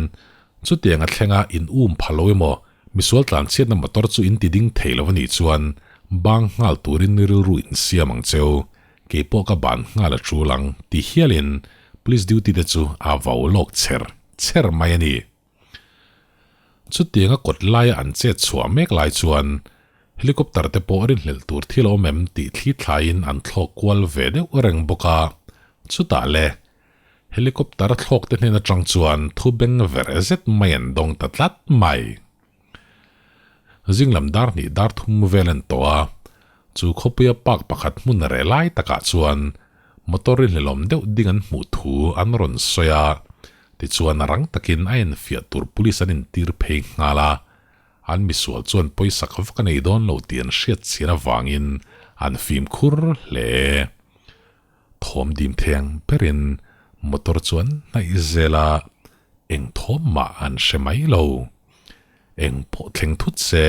chutiang a thlenga in um pha lo emaw Misual tlanchhiatna motor chu in ti ding thei lo a nih chuan bang nghal turin rilru in siam ang cheu, kei pawh ka ban nghal a tul ang ti hialin police duty te chu a vau lawk cher cher mai a ni. Chutianga kawt laia an chet chhuah mek lai chuan helicopter te pawh rinhlelh tur thil a awm em tih thli thlaiin an thlawk kual ve deuh reng bawk a, chutah le Helicopter thlawk te hnen atang chuan thu beng ver zet mai an dawng ta tlat mai. Zing lam dar hnih dar thum vel an tawh a, chu khawpuia park pakhat hmun reh lai takah chuan motor ri hlelawm deuh ding an hmuh thu an rawn sawi a, tichuan rang takin a enfiah tur police an intir phei nghal a, an misual chuan pawisa ka vak a nei dawn lo tih an hriat chian avangin an fimkhur hle. Thawm dim theng berin motor chuan hnaih zel a, eng thawm mah an hre mai lo. Eng pawh thleng thut se,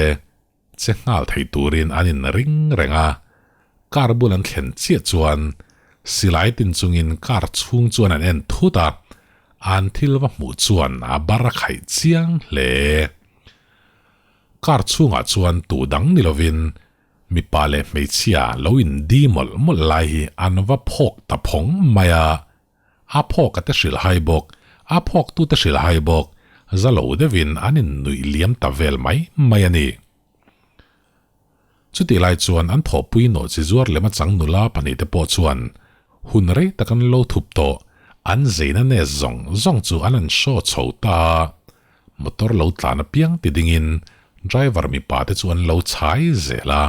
che nghal thei turin an in ring reng a, car bul an thlen chiah chuan silai tin chungin car chhung chuan an en thut a, an thil va hmuh chuan a bar a khaih chiang hle. Car chhungah chuan tu dang ni lovin. Mipa leh hmeichhia lo indi mawlh mawlh lai hi an va phawk ta phawng mai a. A phawk a te hrilh hai bawk, a phawk tu te hrilh hai bawk, za lo deuhin an innuih liam ta vel mai mai a ni. Chutih lai chuan an thawhpui nawh chi zuar lema chang nula pahnihte pawh chuan hun rei tak an lo thup tawh, an zeina ne zawng zawng chu an han show chho ta a. Motor lo tlan apiang ti dingin driver mipa te chu an lo chhai zel a,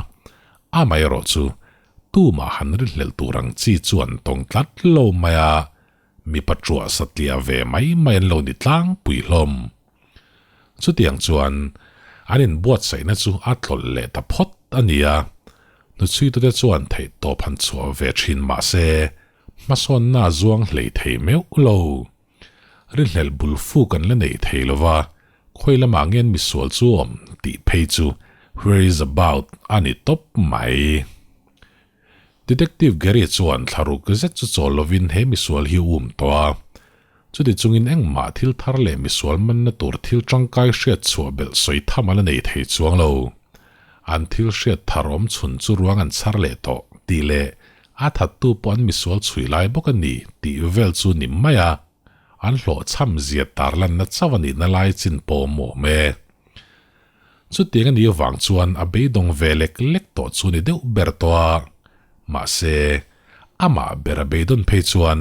amaherawh chu tumah han rinhlelh tur ang chi chu an tawng tlat lo mai a, mipa truah satliah ve mai mai an lo ni tlangpui hlawm. Chutiang chuan an inbuatsaihna chu a tlawlh leh ta phawt a ni a, hnuchhuitute chuan theihtawp han chhuah ve thin mah se hmasawnna a zuang hlei thei meuh lo. Rinhlelh bul fuk an la nei thei lo va, khawi lamah ngen misual chu awm tih phei chu where is about a ni tawp mai. Detective Gary chuan thlaruk zet chu chawl lovin he misual hi um tawh a. Chuti chungin engmah thil thar leh misual manna tur thil tangkai hriat chhuah belh sawi tham a la nei thei chuang lo. An thil hriat thar awm chhun chu ruang an chhar leh tawh tih leh a thattu pawh an misual chhui lai bawk a ni tih vel chu ni mai a, an hlawhchham zia tarlanna chauh a nihna lai chin pawh awm awm e. Chutiang a nih avang chuan a beidawng ve lek lek tawh chu ni deuh ber tawh a, mahse, amah ber a beidawn phei chuan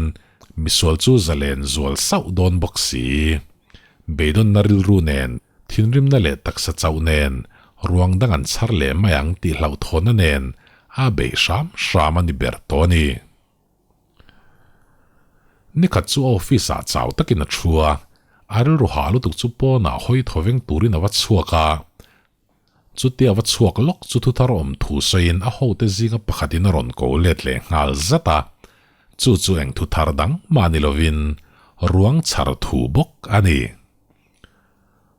misual chu zalen zual sauh dawn bawk si. Beidawnna rilru nen, thinrimna leh taksa chauh nen, ruang dang an chhar leh mai ang tih hlauhthawnna nen a beih hram hram a ni ber tawh a ni. Nikhat chu office ah chau takin a thu a, a rilru hah lutuk chu pawnah hawi thaw veng turin a va chhuak a. Chutia a va chhuak lawk chu thuthar awm thu sawiin a hote zinga pakhatin a rawn ko let leh nghal zat a. Chu chu eng thuthar dang mah ni lovin ruang chhar thu bawk a ni.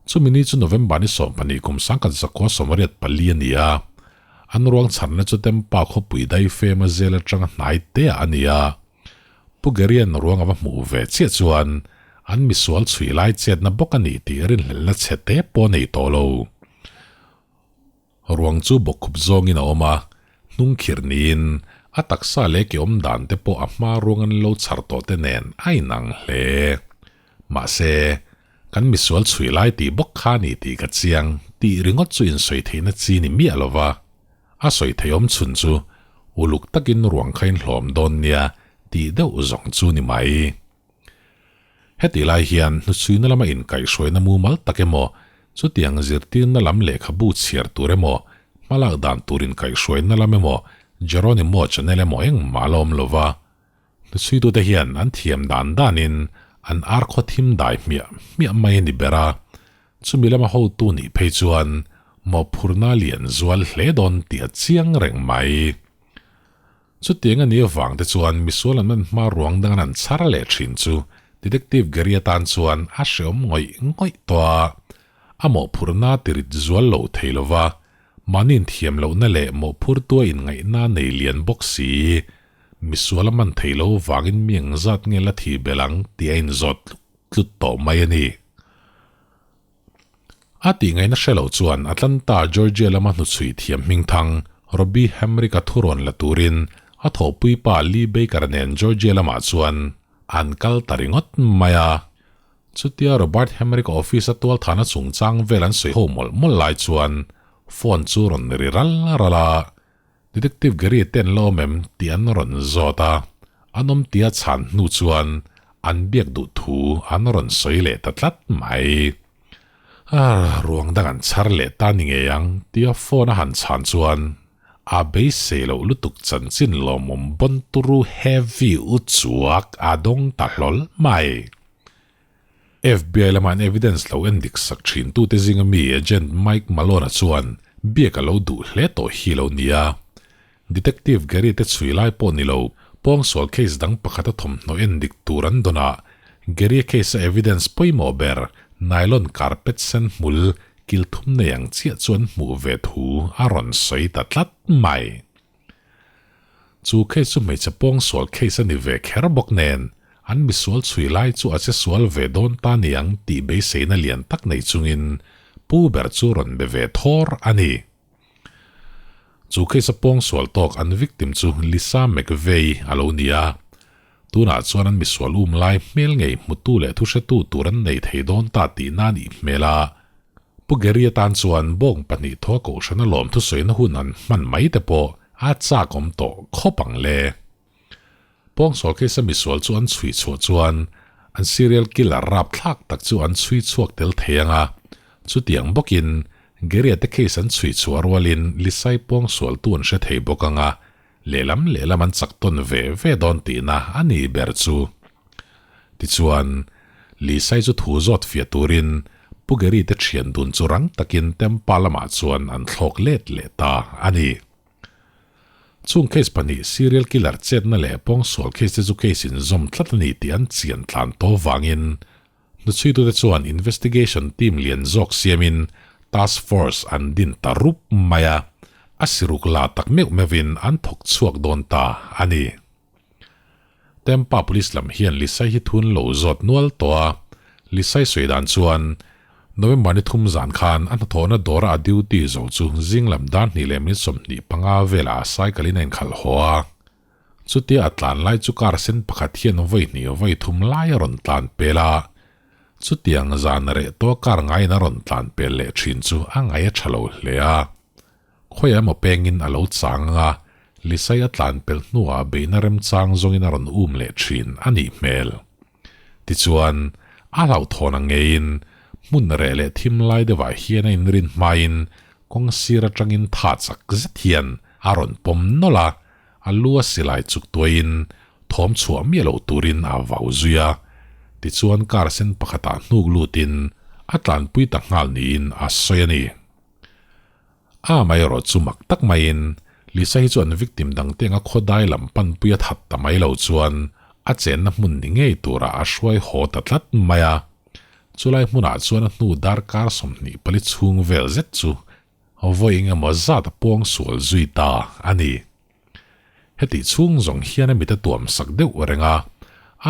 Chumi ni chu November ni 12 kum 1984 a ni a, an ruang chharna chu Tempa khawpui daifema zel atanga hnai te ah a ni a. Pu Gerian ruang a va hmuh ve chiah chuan an misual chhui lai chetna bawk a ni tih rinhlelhna chhe te pawh a nei tawh lo. Ruang chu bawkkhup zawngin a awm a, hnung khirh niin a taksa leh ke awm dan te pawh a hma ruang an lo chhar tawh te nen a inang hle. Mahse, kan misual chhui lai tih bawk kha a ni tih ka chiang tih ringawt chu insawi theihna chi ni miah lo va, a sawi theih awm chhun chu uluk takin ruang kha inhlawm dawn nia tih deuh zawng chu ni mai. Hetih lai hian hnuchhuina lama inkaihhruaina mumal tak emaw, chutiang zirtirna lam lehkhabu chhiar tur emaw, hmalak dan tur inkaihhruaina lam emaw, Geronimo channel emaw engmah a la awm lo va. Hnuchhuitute hian an thiam dan danin an ar khaw thim dai hmiah hmiah mai a ni ber a, chumi lama hotu nih phei chuan mawhphurhna a lian zual hle dawn tih a chiang reng mai. Chutiang a nih avang te chuan misual an man hma ruang dang an han chhar leh thin chu Detective Gary atan chuan a hreawm ngawih ngawih tawh a, a mawhphurhna a tirit zual lo thei lo va, mahni inthiam lohna leh mawhphurtua inngaihna a nei lian bawk si. Misual a man thei lo vangin mi engzat nge la thih belh ang tih a inzawt tlut tlut tawh mai a ni. A tih ngaihna hre lo chuan Atlanta, Georgia lama hnuchhui thiam hmingthang Robbie Hamrick-a thurawn la turin a thawhpui pa Lee Baker nen Georgia lamah chuan an kal ta ringawt mai a. Chutia Robert Hamrick-a office-a tualthahna chungchang vel an sawi ho mawlh mawlh lai chuan phone chu rawn ri ral ral a, Detective Gary te an la awm em tih an rawn zawt a, an awm tia chhan hnu chuan an biak duh thu an rawn sawi leh ta tlat mai. Arr, ruang dang an chhar leh ta ni ngei ang tia phone a han chhan chuan a beisei loh lutuk chanchin lawmawm bawn turu heavy u chuak a dawng ta hlawl mai. FBI lama an evidence lo en dik sak thin tute zinga mi agent Mike Malone-a chuan biak a lo duh hle tawh hi lo nia. Detective Gary te chhui lai pawh ni lo, pawngsual case dang pakhat a thawmhnaw en dik tur an dawn a, Gary-a case-a evidence pawimawh ber nylon carpet sen hmul kil thum nei ang chiah chu an hmuh ve thu a rawn sawi ta tlat mai. Chu case chu hmeichhe pawngsual case a ni ve kher bawk nen, an misual chhui lai chu a che sual ve dawn ta niang tih beiseina lian tak nei chungin pu ber chu rawn be ve thawr a ni. Chu case a pawngsual tawk an victim chu Lisa McVeigh a lo ni a. Tunah chuan an misual um lai hmel ngei hmutu leh thuhretu tur an nei thei dawn ta tihna a nih hmel a. Pu Gary atan chuan bawng pahnih thaw kohhrana lawm thusawina hun an hman mai te pawh a chak awm tawh khawp ang le. Pawngsual case a misual chu an chhui chhuah chuan an serial killer rapthlak tak chu an chhui chhuak tel thei ang a, chutiang bawkin Gary-a te case an chhui chhuah rualin Lisai pawngsualtu an hre thei bawk ang a, lehlam lehlam an chak tawn ve ve dawn tihna a ni ber chu. Tichuan, Lisai chu thu zawt fiah turin Pu Gary te thian dun chu rang takin Tempa lamah chuan an thlawk let leh ta a ni. Chung case pahnih serial killer chetna leh pawngsual case te chu case in zawm tlat a ni tih an chian tlan tawh vangin hnuchhuitute chuan investigation team lian zawk siamin task force an din ta rup mai a, a siruk la tak meuh meuhin an thawk chhuak dawn ta a ni. Tampa Police lam hian Lisai hi thun lo zawt nual tawh a, Lisai sawi dan chuan November ni thum zan khan a hnathawhna dawra a duty zo chu zing lam dar hnih leh minute 25 velah a cycle in a inkhalh haw a. Chutia a tlan lai chu car sen pakhat hian vawi hnih vawi thum lai a rawn tlan pel a. Chutiang zan reh tawh car ngaiin a rawn tlan pel leh thin chu a ngaih a tha lo hle a. Khawiah emaw pengin a lo chang ang a, Lisai a tlan pel hnuah beihna remchang zawngin a rawn um leh thin a nih hmel. Tichuan, a hlauhthawn ang ngeiin hmun reh leh thim lai deuhah hian a inrin hmain kawng sir atangin tha chak zet hian a rawn pawm nawlh a, a lu a silai chuk tuaiin thawm chhuah miah loh turin a vau zui a. Tichuan car sen pakhatah hnuk lutin a tlanpui ta nghal niin a sawi a ni. A amaherawh chu mak tak maiin Lisa hi chu an victim dangte anga khawdai lam panpui a that ta mai lo chuan a chenna hmun ni ngei turah a hruai haw ta tlat mai a. Chulai hmunah chuan a hnu darkar 24 chhung vel zet chu vawi engemaw zat a puang sual zui ta a ni. Hetih chhung zawng hian a mit a tuam sak deuh reng a,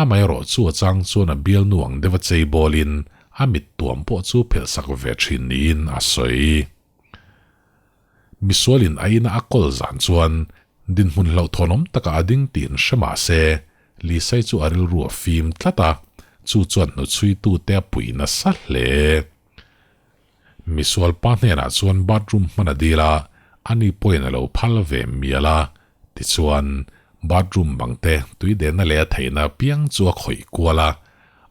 amaherawh chu a chang chuan a bialnu ang deuh a chei bawlin a mit tuam pawh chu phelh sak ve thin niin a sawi. Misualin a ina a kawl zan chuan dinhmun hlauhthawnawm takah a ding tiin hre mah se, Lisai chu a rilru a fim tlat a, chu chuan hnuchhuitute a puih nasa hle. Misual pa hnenah chuan bathroom hman a dil a, ani pawhin a lo phal ve mial a, tichuan bathroom bang te tui denna leh a theihna apiang chu a khawih kual a,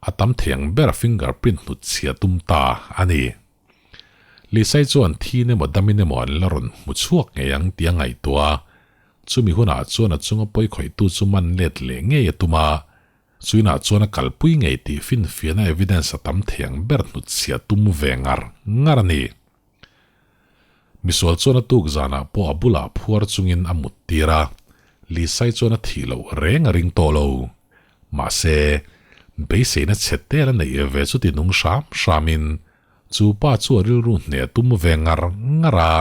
a tam thei ang ber finger print hnut chhia tum ta a ni. Lisai chuan thin emaw damin emaw an la rawn hmu chhuak ngei ang tih a ngaihtuah a, chumi hunah chuan a chunga pawi khawihtu chu man let leh ngei a tum a, Chuinah chuan a kalpui ngei tih finfiahna evidence a tam thei ang ber hnutchhiah tum ve ngar ngar a ni. Misual chuan a tuk zanah pawh a bulah phuar chungin a mut tir a, Lisai chuan a thih loh reng a ring tawh lo. Mahse, beiseina chhe tel a neih ve chu ti nung hram hramin chu pa chu a rilru hneh a tum ve ngar ngar a,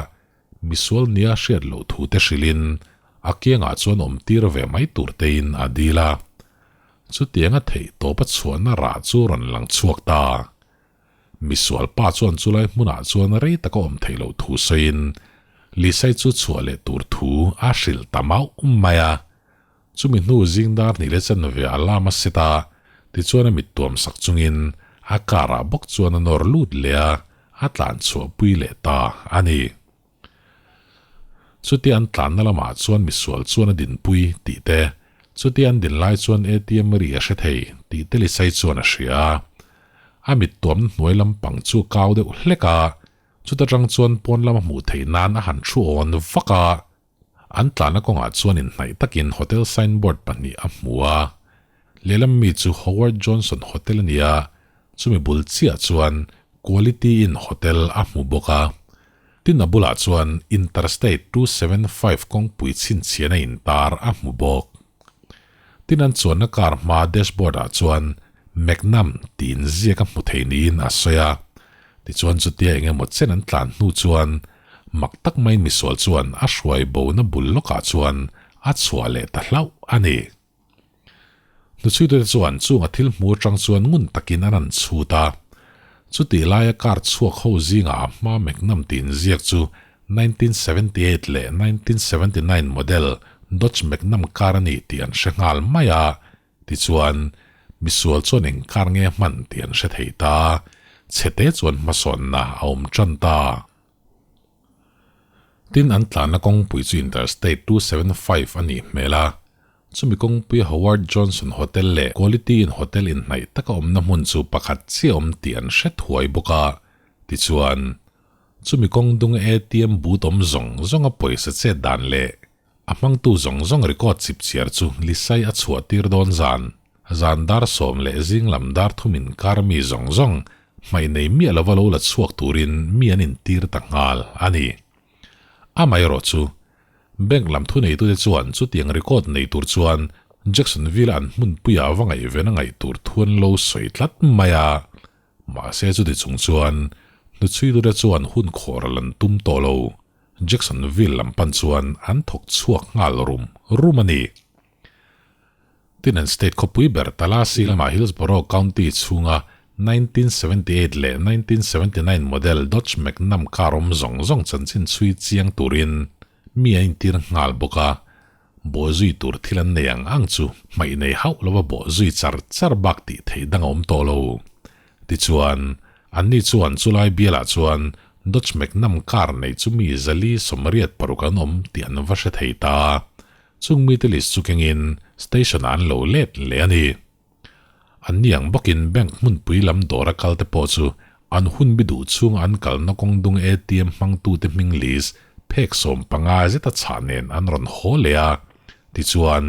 Misual nia hriat loh thu te hrilhin a kiangah chuan awm tir ve mai tur tein a dil a. Chutianga theih tawp a chhuahna rah chu rawn lang chhuak ta. Misual pa chuan chulai hmunah chuan rei taka awm theih loh thu sawiin Lisai chu chhuah leh tur thu a hrilh ta mauh mai a. Chumi hnu zing dar hnih leh chanve a lam a set a, tichuan a mit tuam sak chungin a car ah bawk chuan a nawr lut leh a, a tlan chhuah pui leh ta a ni. Chutia an tlanna lamah chuan misual chuan a dinpui tih te, chutia an din lai chuan ATM ri a hre thei tih te Lisai chuan a hria a. A mit tuamna hnuai lampang chu a kau deuh hlek a, chuta tang chuan pawn lama hmuh theih nan a han thu awn vak a. An tlanna kawngah chuan inhnaih takin hotel signboard pahnih a hmu a. Lehlam mi chu Howard Johnson Hotel a ni a, chumi bul chiah chuan Quality Inn Hotel a hmu bawk a. Tin a bulah chuan Interstate 275 kawngpui chhinchhiahna intar a hmu bawk. Tin an chuanna car hma dashboard ah chuan Magnum tih inziak a hmu thei niin a sawi a. Tichuan chutia eng emaw chen an tlan hnu chuan mak tak maiin misual chuan a hruai bona bul lawkah chuan a chhuah leh ta hlauh a ni. Hnuchhuitute chuan chung a thil hmu atang chuan ngun takin an han chhut a. Chutih laia car chhuak ho zingah a hma Magnum tih inziak chu 1978 leh 1979 model Dodge Magnum car a ni tih an hre nghal mai a. Tichuan, misual chuan eng car nge a hman tih an hre thei ta. Chhete chuan hmasawnna a awm tan ta. Tin, an tlanna kawngpui chu Interstate 275 a nih hmel a. Chumi kawngpuia Howard Johnson Hotel leh Quality Inn Hotel inhnaih taka awmna hmun chu pakhat chiah awm tih an hre thuai bawk a. Tichuan, chumi kawng dunga ATM booth awm zawng zawnga pawisa chet dan leh a hmangtu zawng zawng record chip chhiar chu Lisai a chhuah tir dawn zan, zan dar sawm leh zing lam dar thum inkar mi zawng zawng hmaih nei miah lova lo la chhuak turin mi an intir ta nghal a ni. Amaherawh chu, Bank lam thuneitute chuan chutiang record nei tur chuan Jacksonville-a an hmunpuiah va ngaihven a ngaih tur thu an lo sawi tlat mai a. Mahse chuti chung chuan hnuchhuitute chuan hun khawr a lan tum tawh lo. Jacksonville lam pan chuan an thawk chhuak nghal rum rum a ni. Tin an state khawpui ber Tallahassee lamah Hillsborough County chhunga 1978 leh 1979 model Dodge Magnum car awm zawng zawng chanchin chhui chiang turin mi an intir nghal bawk a, bawhzui tur thil an nei ang ang chu hmaih nei hauh lova bawhzui char char bak tih theih dang a awm tawh lo. Tichuan, anni chuan chulai bialah chuan Dodge Magnum car nei chu mi zali 86 an awm tih an va hre thei ta. Chung mite list chu kengin station ah an lo let leh a ni. An ni ang bawkin bank hmunpui lam dawra kal te pawh chu an hun bi duh chhunga an kalna kawng dung ATM hmangtute hming list phek 15 zeta chhah nen an rawn haw leh a. Tichuan,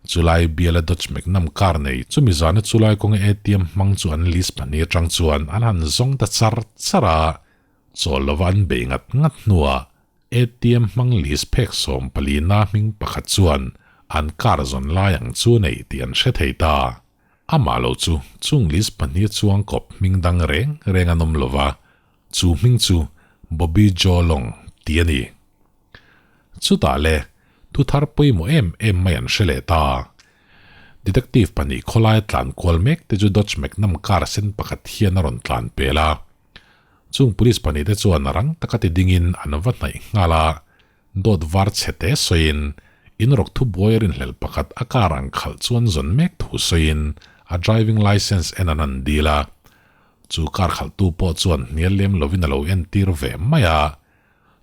chulai biala Dodge Magnum car nei chumi zana chulai kawnga ATM hmang chu an list pahnih atang chuan an han zawng ta char char a, chawl lova an bei ngat ngat hnuah ATM hmang list phek 14 na hming pakhat chuan an car zawn lai ang chu nei tih an hre thei ta. Amah lo chu chung list pahnih chuang kawp hming dang reng reng an awm lova, chu hming chu Bobby Joe Long tih a ni. Chutah le, thu thar pawimawh em em mai an hre leh ta. Detective pahnih khawlaia tlan kual mek te chu Dodge Magnum car sen pakhat hian a rawn tlan pel a. Chung police pahnih te chuan rang taka ti dingin an va hnaih nghal a, dawt var chhe te sawiin in rawk thu buai rinhlelh pakhat a car ang khalh chuan zawn mek thu sawiin a driving licence en an han dil a. Chu car khalhtu pawh chuan hnial lem lovin a lo entir ve mai a.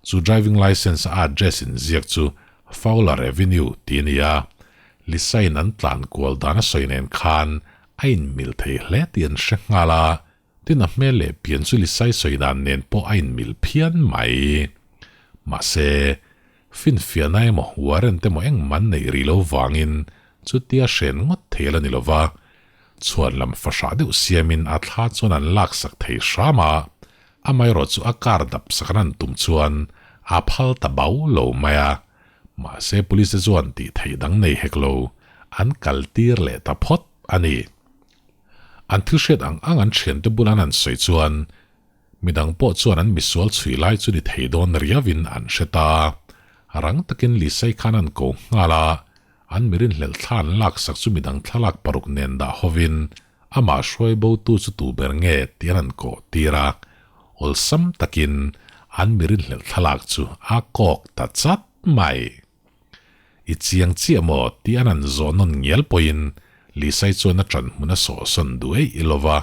Chu driving licence a address in ziak chu Fowler Avenue tih a ni a, Lisa-in an tlan kual dan a sawi nen khan a inmil thei hle tih an hre nghal a. Tin a hmel leh pian chu Lisai sawi dan nen pawh a inmil phian mai. Mahse, finfiahna emaw warrant emaw engmah an neih rih lo vangin chutia hren ngawt thei a la ni lo va, chhuan lam fahrah deuh siamin a thla chuan an laksak thei hram a, amaherawh chu a car dap sak an han tum chuan a phal ta bau lo mai a. Mahse, police te chuan tih theih dang nei hek lo, an kaltir leh ta phawt a ni. An thil hriat ang ang an thiante bula an han sawi chuan midang pawh chuan an misual chhui lai chu ni thei dawn riauin an hre ta. Rang takin Lisai khan an ko nghal a, an mirin hlelh thla an laksak chu midang thlalak paruk nen dah hovin amah hruai bo tu chu tu ber nge tih an han kawh tir a, awlsam takin an mirin hlelh thlalak chu a kawk ta chat mai. I chiang chiah maw tih an han zawh nawn ngial pawhin Lisai chuan a ṭan hmun a sawhsawn duh eih i lova,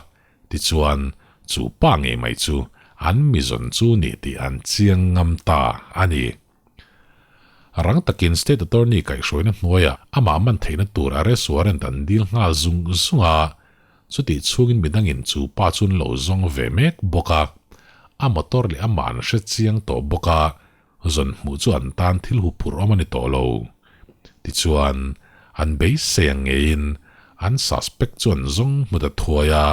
tichuan chu pa ngei mai chu an mizawn chu ni tih an chiang ngam ta a ni. Rang takin State Attorney kaihhruaina hnuaiah amah man theihna tur arrest warrant an dil nghal zung zung a, chutih chhungin midangin chu pa chu an lo zawng ve mek bawk a, a motor leh amah an hre chiang tawh bawk a, Zawn hmuh chu an tan thil hu phurh awm a ni tawh lo. Tichuan, an beisei ang ngeiin an suspect chu an zawng hmu ta thuai a,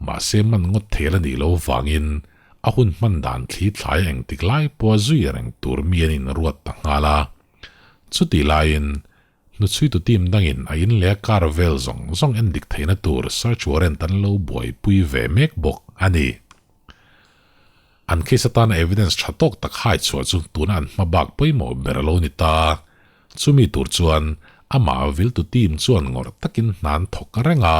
mahse man ngawt thei la nih loh vangin a hun hman dan thli thlai engtik lai pawha zui reng tur mi an inruat ta nghal a. Chutih laiin, hnuchhuitu team dangin a in leh a car vel zawng zawng en dik theihna tur search warrant an lo buaipui ve mek bawk a ni. An case atana evidence tha tawk tak hai chhuah chu tuna an hma bak pawimawh ber a lo ni ta. Chumi tur chuan amah viltu team chuan ngawrh takin hna an thawk reng a,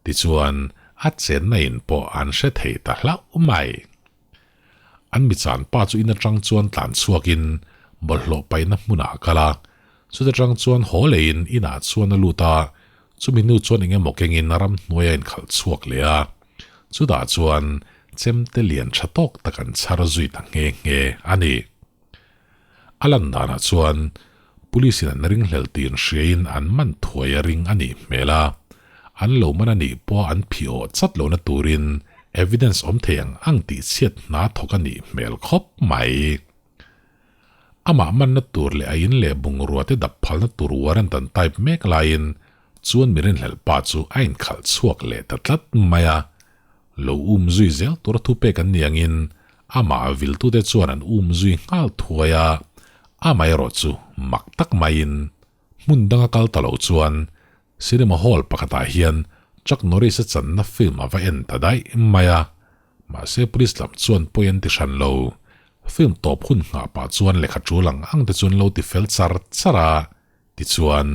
tichuan a chenna in pawh an hre thei ta hlauh mai. An mi chan pa chu in atang chuan tlan chhuakin bawlhhlawh paihna hmunah a kal a, chuta tang chuan haw leiin inah chuan a lut a, chumi hnu chuan eng emaw kengin ramhnuai a inkhalh chhuak leh a, chutah chuan chemte lian tha tawk tak an chhar zui ta nghe nghe a ni. A lan danah chuan Police in an ringhlel tih inhriain an man thuai a ring a nih hmel a, an lo man a nih pawha an phih awh chat lohna turin evidence awm thei ang ang tih chhiat hna thawk a nih hmel khawp mai. Amah manna tur leh a in leh bungrua te dap phalna tur warrant an type mek laiin chuan mi rinhlelh pa chu a inkhalh chhuak leh ta tlat mai a, lo um zui zel tura thupek an ni angin amah viltute chuan an um zui nghal thuai a, amaherawh chu mak tak maiin hmun danga kal ta lo chuan cinema hall pakhatah hian Chuck Norris-a channa film a va en ta daih mai a, mahse police lam chuan pawi an ti hran lo. Film tawp hun nghah pah chuan lehkha tul ang ang te chu an lo ti fel char char a, Tichuan,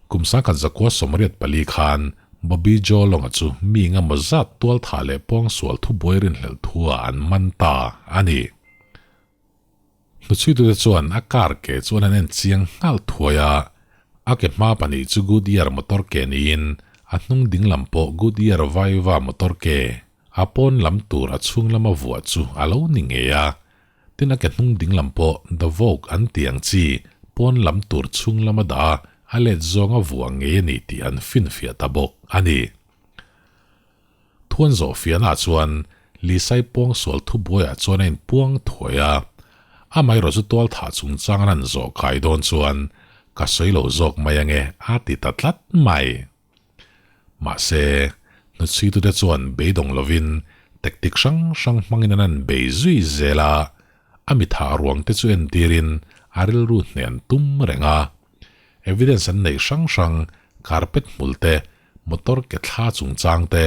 kum sangkhat zakua 84 khan Bobby Joe Long-a chu mi engemaw zat tualthah leh pawngsual thubuai rinhlelh thu-ah an man ta a ni. Hnuchhuitute chuan a car ke chu an han en chiang nghal thuai a, a ke hma pahnih chu Goodyear motor ke niin a hnung ding lam pawh Goodyear Viva motor ke, a pawn lam tur a chhung lama vuah chu a lo ni ngei a. Tin a ke hnung ding lam pawh The Vogue an tih ang chi pawn lam tur chhung lama dah a, a let zawnga vuah ngei a ni tih an finfiah ta bawk a ni. Thuan zawh fiahnaah chuan Lisai pawngsual thubuaiah chuan a inpuang thuai a, amaherawh chu tual thah chungchang an han zawh kai dawn chuan ka sawi lo zawk mai ange a ti ta tlat mai. Mahse, hnuchhuitute chuan beidawng lovin tactic hrang hrang hmangin an han bei zui zel a, a mitha ruangte chu entirin a rilru hneh an tum reng a. Evidence an neih hrang hrang, carpet hmul te, motor ke thla chungchang te,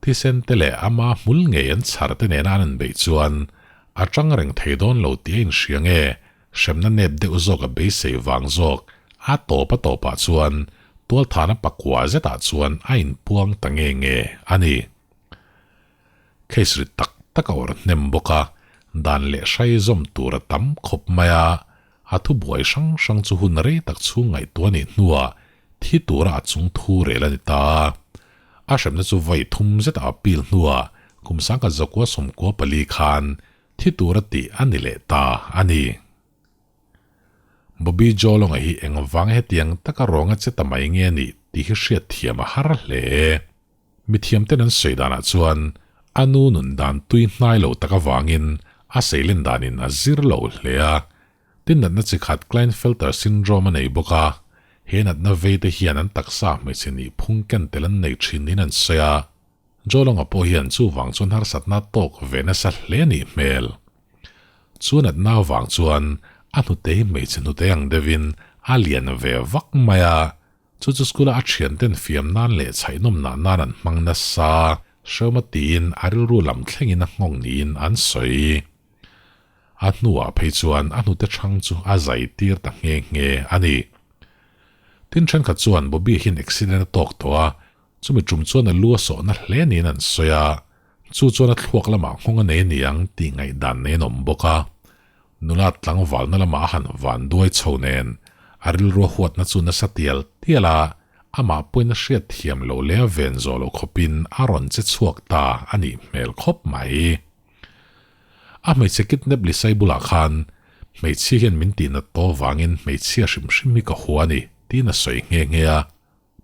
thisen te leh ama hmul ngei an chhar te nena an han beih chuan a tang reng thei dawn lo tih a inhria nge, hremna nep deuh zawk a beisei vang zawk a tawp a tawpah chuan tualthana pakua zetah chuan a inpuang ta nge nge a ni. Case ri tak tak a awrh hnem bawk a, dan leh hrai zawm tur a tam khawp mai a, a thubuai hrang hrang chu hun rei tak chhung ngaihtuah a nih hnuah thi tura a chung thu rel a ni ta a. A hremna chu vawi thum zetah a pil hnuah kum 1994 khan Thi tura tih a ni leh ta a ni. Bobby Jolonga hi eng vang hetiang taka rawnga che ta mai nge nih tih hi hriat thiam a har hle. Mithiamten an sawi danah chuan a nu nun dan tui hnai lo tak avangin a seilen danin a zir lo hle a. Tin natna chi khat Klinefelter syndrome a nei bawk a, he natna veite hian an taksa hmeichhe nih phung ken tel an nei thin niin an sawi a. Jolonga pawh hian chuvang chuan harsatna tawk ve nasa hle a nih hmel. Chu natna avang chuan a hnute hi hmeichhe hnute ang deuhin a lian ve vak mai a, chu chu school-a a thianten fiam nan leh chhaihnawm nah nan an hmang nasa, Hreuma tiin a rilru lam thlengin a nghawng niin an sawi. A hnuah phei chuan a hnute chhang chu a zai tir ta nghe nghe a ni. Tin thenkhat chuan Bobby hian accident a tawk tawh a, Chumi tum chuan a lu a sawhna hle niin an sawi a, chu chuan a thluak lamah nghawng a nei a ni ang tih ngaihdan nei an awm bawk a. Nula tlangvalna lamah a han van duai chho nen a rilrua huatna chu nasa tial tial a, amah pawhin a hriat thiam loh leh a ven zawh loh khawpin a rawn che chhuak ta a nih hmel khawp mai. A hmeichhe kidnap Lisai bulah khan hmeichhia hian min tihnat tawh vangin hmeichhia hrim hrim hi ka hua a ni tiin a sawi nghe nghe a.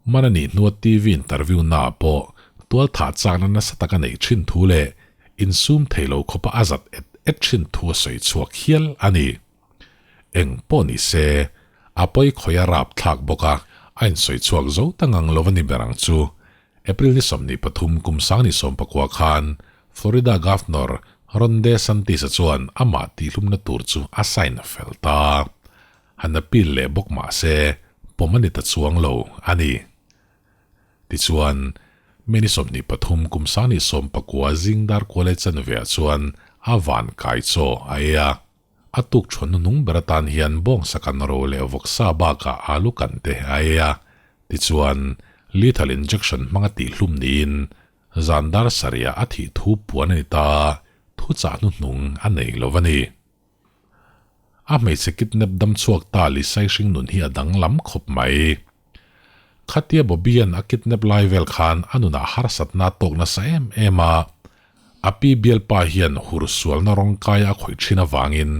Man a nih hnua TV interview naah pawh tualthah chakna nasa tak a neih thin thu leh insum thei lo khawpa a zat et et thin thu a sawi chhuak hial a ni. Eng pawh ni se, a pawi khawi a rap thlak bawk a, a insawi chhuak zo ta ngang lo a ni ber ang chu. April ni 23 kum 2019 khan Florida Governor Ron DeSantis-a chuan amah tihlumna tur chu a sign fel ta. Han appeal leh bawk mah se, pawm a ni ta chuang lo a ni. Tichuan, May ni 23 kum 2019 zing dar kual leh chanve ah chuan a van kai chaw a ei a. A tuk chhawn hnuhnung ber atan hian bawngsa kan ro leh vawksa bakah alu kan te a ei a. Tichuan, lethal injection hmanga tihhlum niin zan dar sarih ah a thih thu puan a ni ta. thuchah hnuhnung a nei lo a ni. A hmeichhe kidnap dam chhuak ta Lisai hringnun hi a danglam khawp mai. Khatia Bobby-a'n a kidnap lai vel khan a nunah harsatna a tawk nasa em em a, a pi bialpa hian hur sualna rawngkaia a khawih thin avangin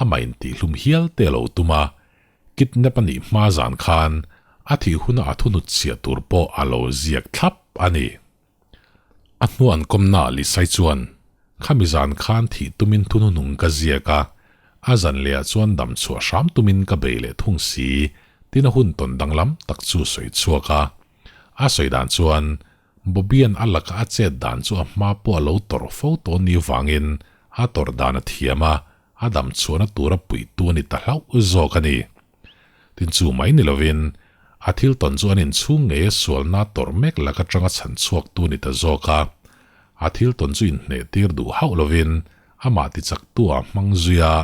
amah intihlum hial te a lo tum a, kidnap a nih hma zan khan a thih huna a thuhnut chhiah tur pawh a lo ziak thlap a ni. A hnuah an kawmnaah Lisai chuan, Khami zan khan thih tumin thuhnuhnung ka ziak a, a zan lehah chuan dam chhuah hram tumin ka bei leh thung si, tin a hun tawn danglam tak chu sawi chhuak a. A sawi dan chuan, Bobby-a'n a laka a chet dan chu a hma pawh a lo tawrh fo tawh ni vangin a tawrh dan a thiam a, a dam chhuahna tura puihtu a ni ta hlauh zawk a ni. Tin chu mai ni lovin, a thil tawn chu an inchhung ngei a sualna tawrh mek lak atanga chhan chhuaktu a ni ta zawk a. A thil tawn chu inhneh tir duh hauh lovin amah tichaktu ah hmang zui a.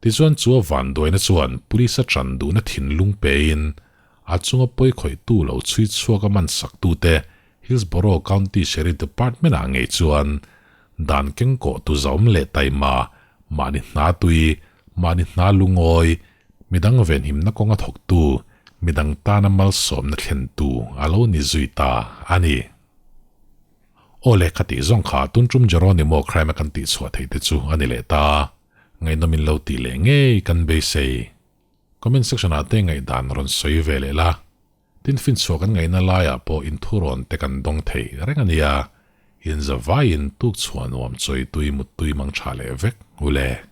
Tichuan chu a vanduaina chuan police a tan duhna thinlung pein a chunga pawi khawihtu lo chhui chhuak a man saktute Hillsborough County Sheriff Department ah ngei chuan dan kengkawh tu zaum leh taima mahni hna tui mahni hna lungawi Midang venhimna kawnga thawktu, midang tana malsawmna thlentu a lo ni zui ta a ni. Aw le, kha tih zawng kha tun tum Jeronimo crime a kan tih chhuah theih te chu a ni leh ta. Ngaihnawm in lo tih leh ngei kan beisei. Comment section ah te ngaihdan rawn sawi ve leh la. Tin finchhuah kan ngaihna laiah pawh inthurawn te kan dawng thei reng a nia. Inzavaiin tuk chhuah nuam chawi tui muttui mang tha leh vek u le.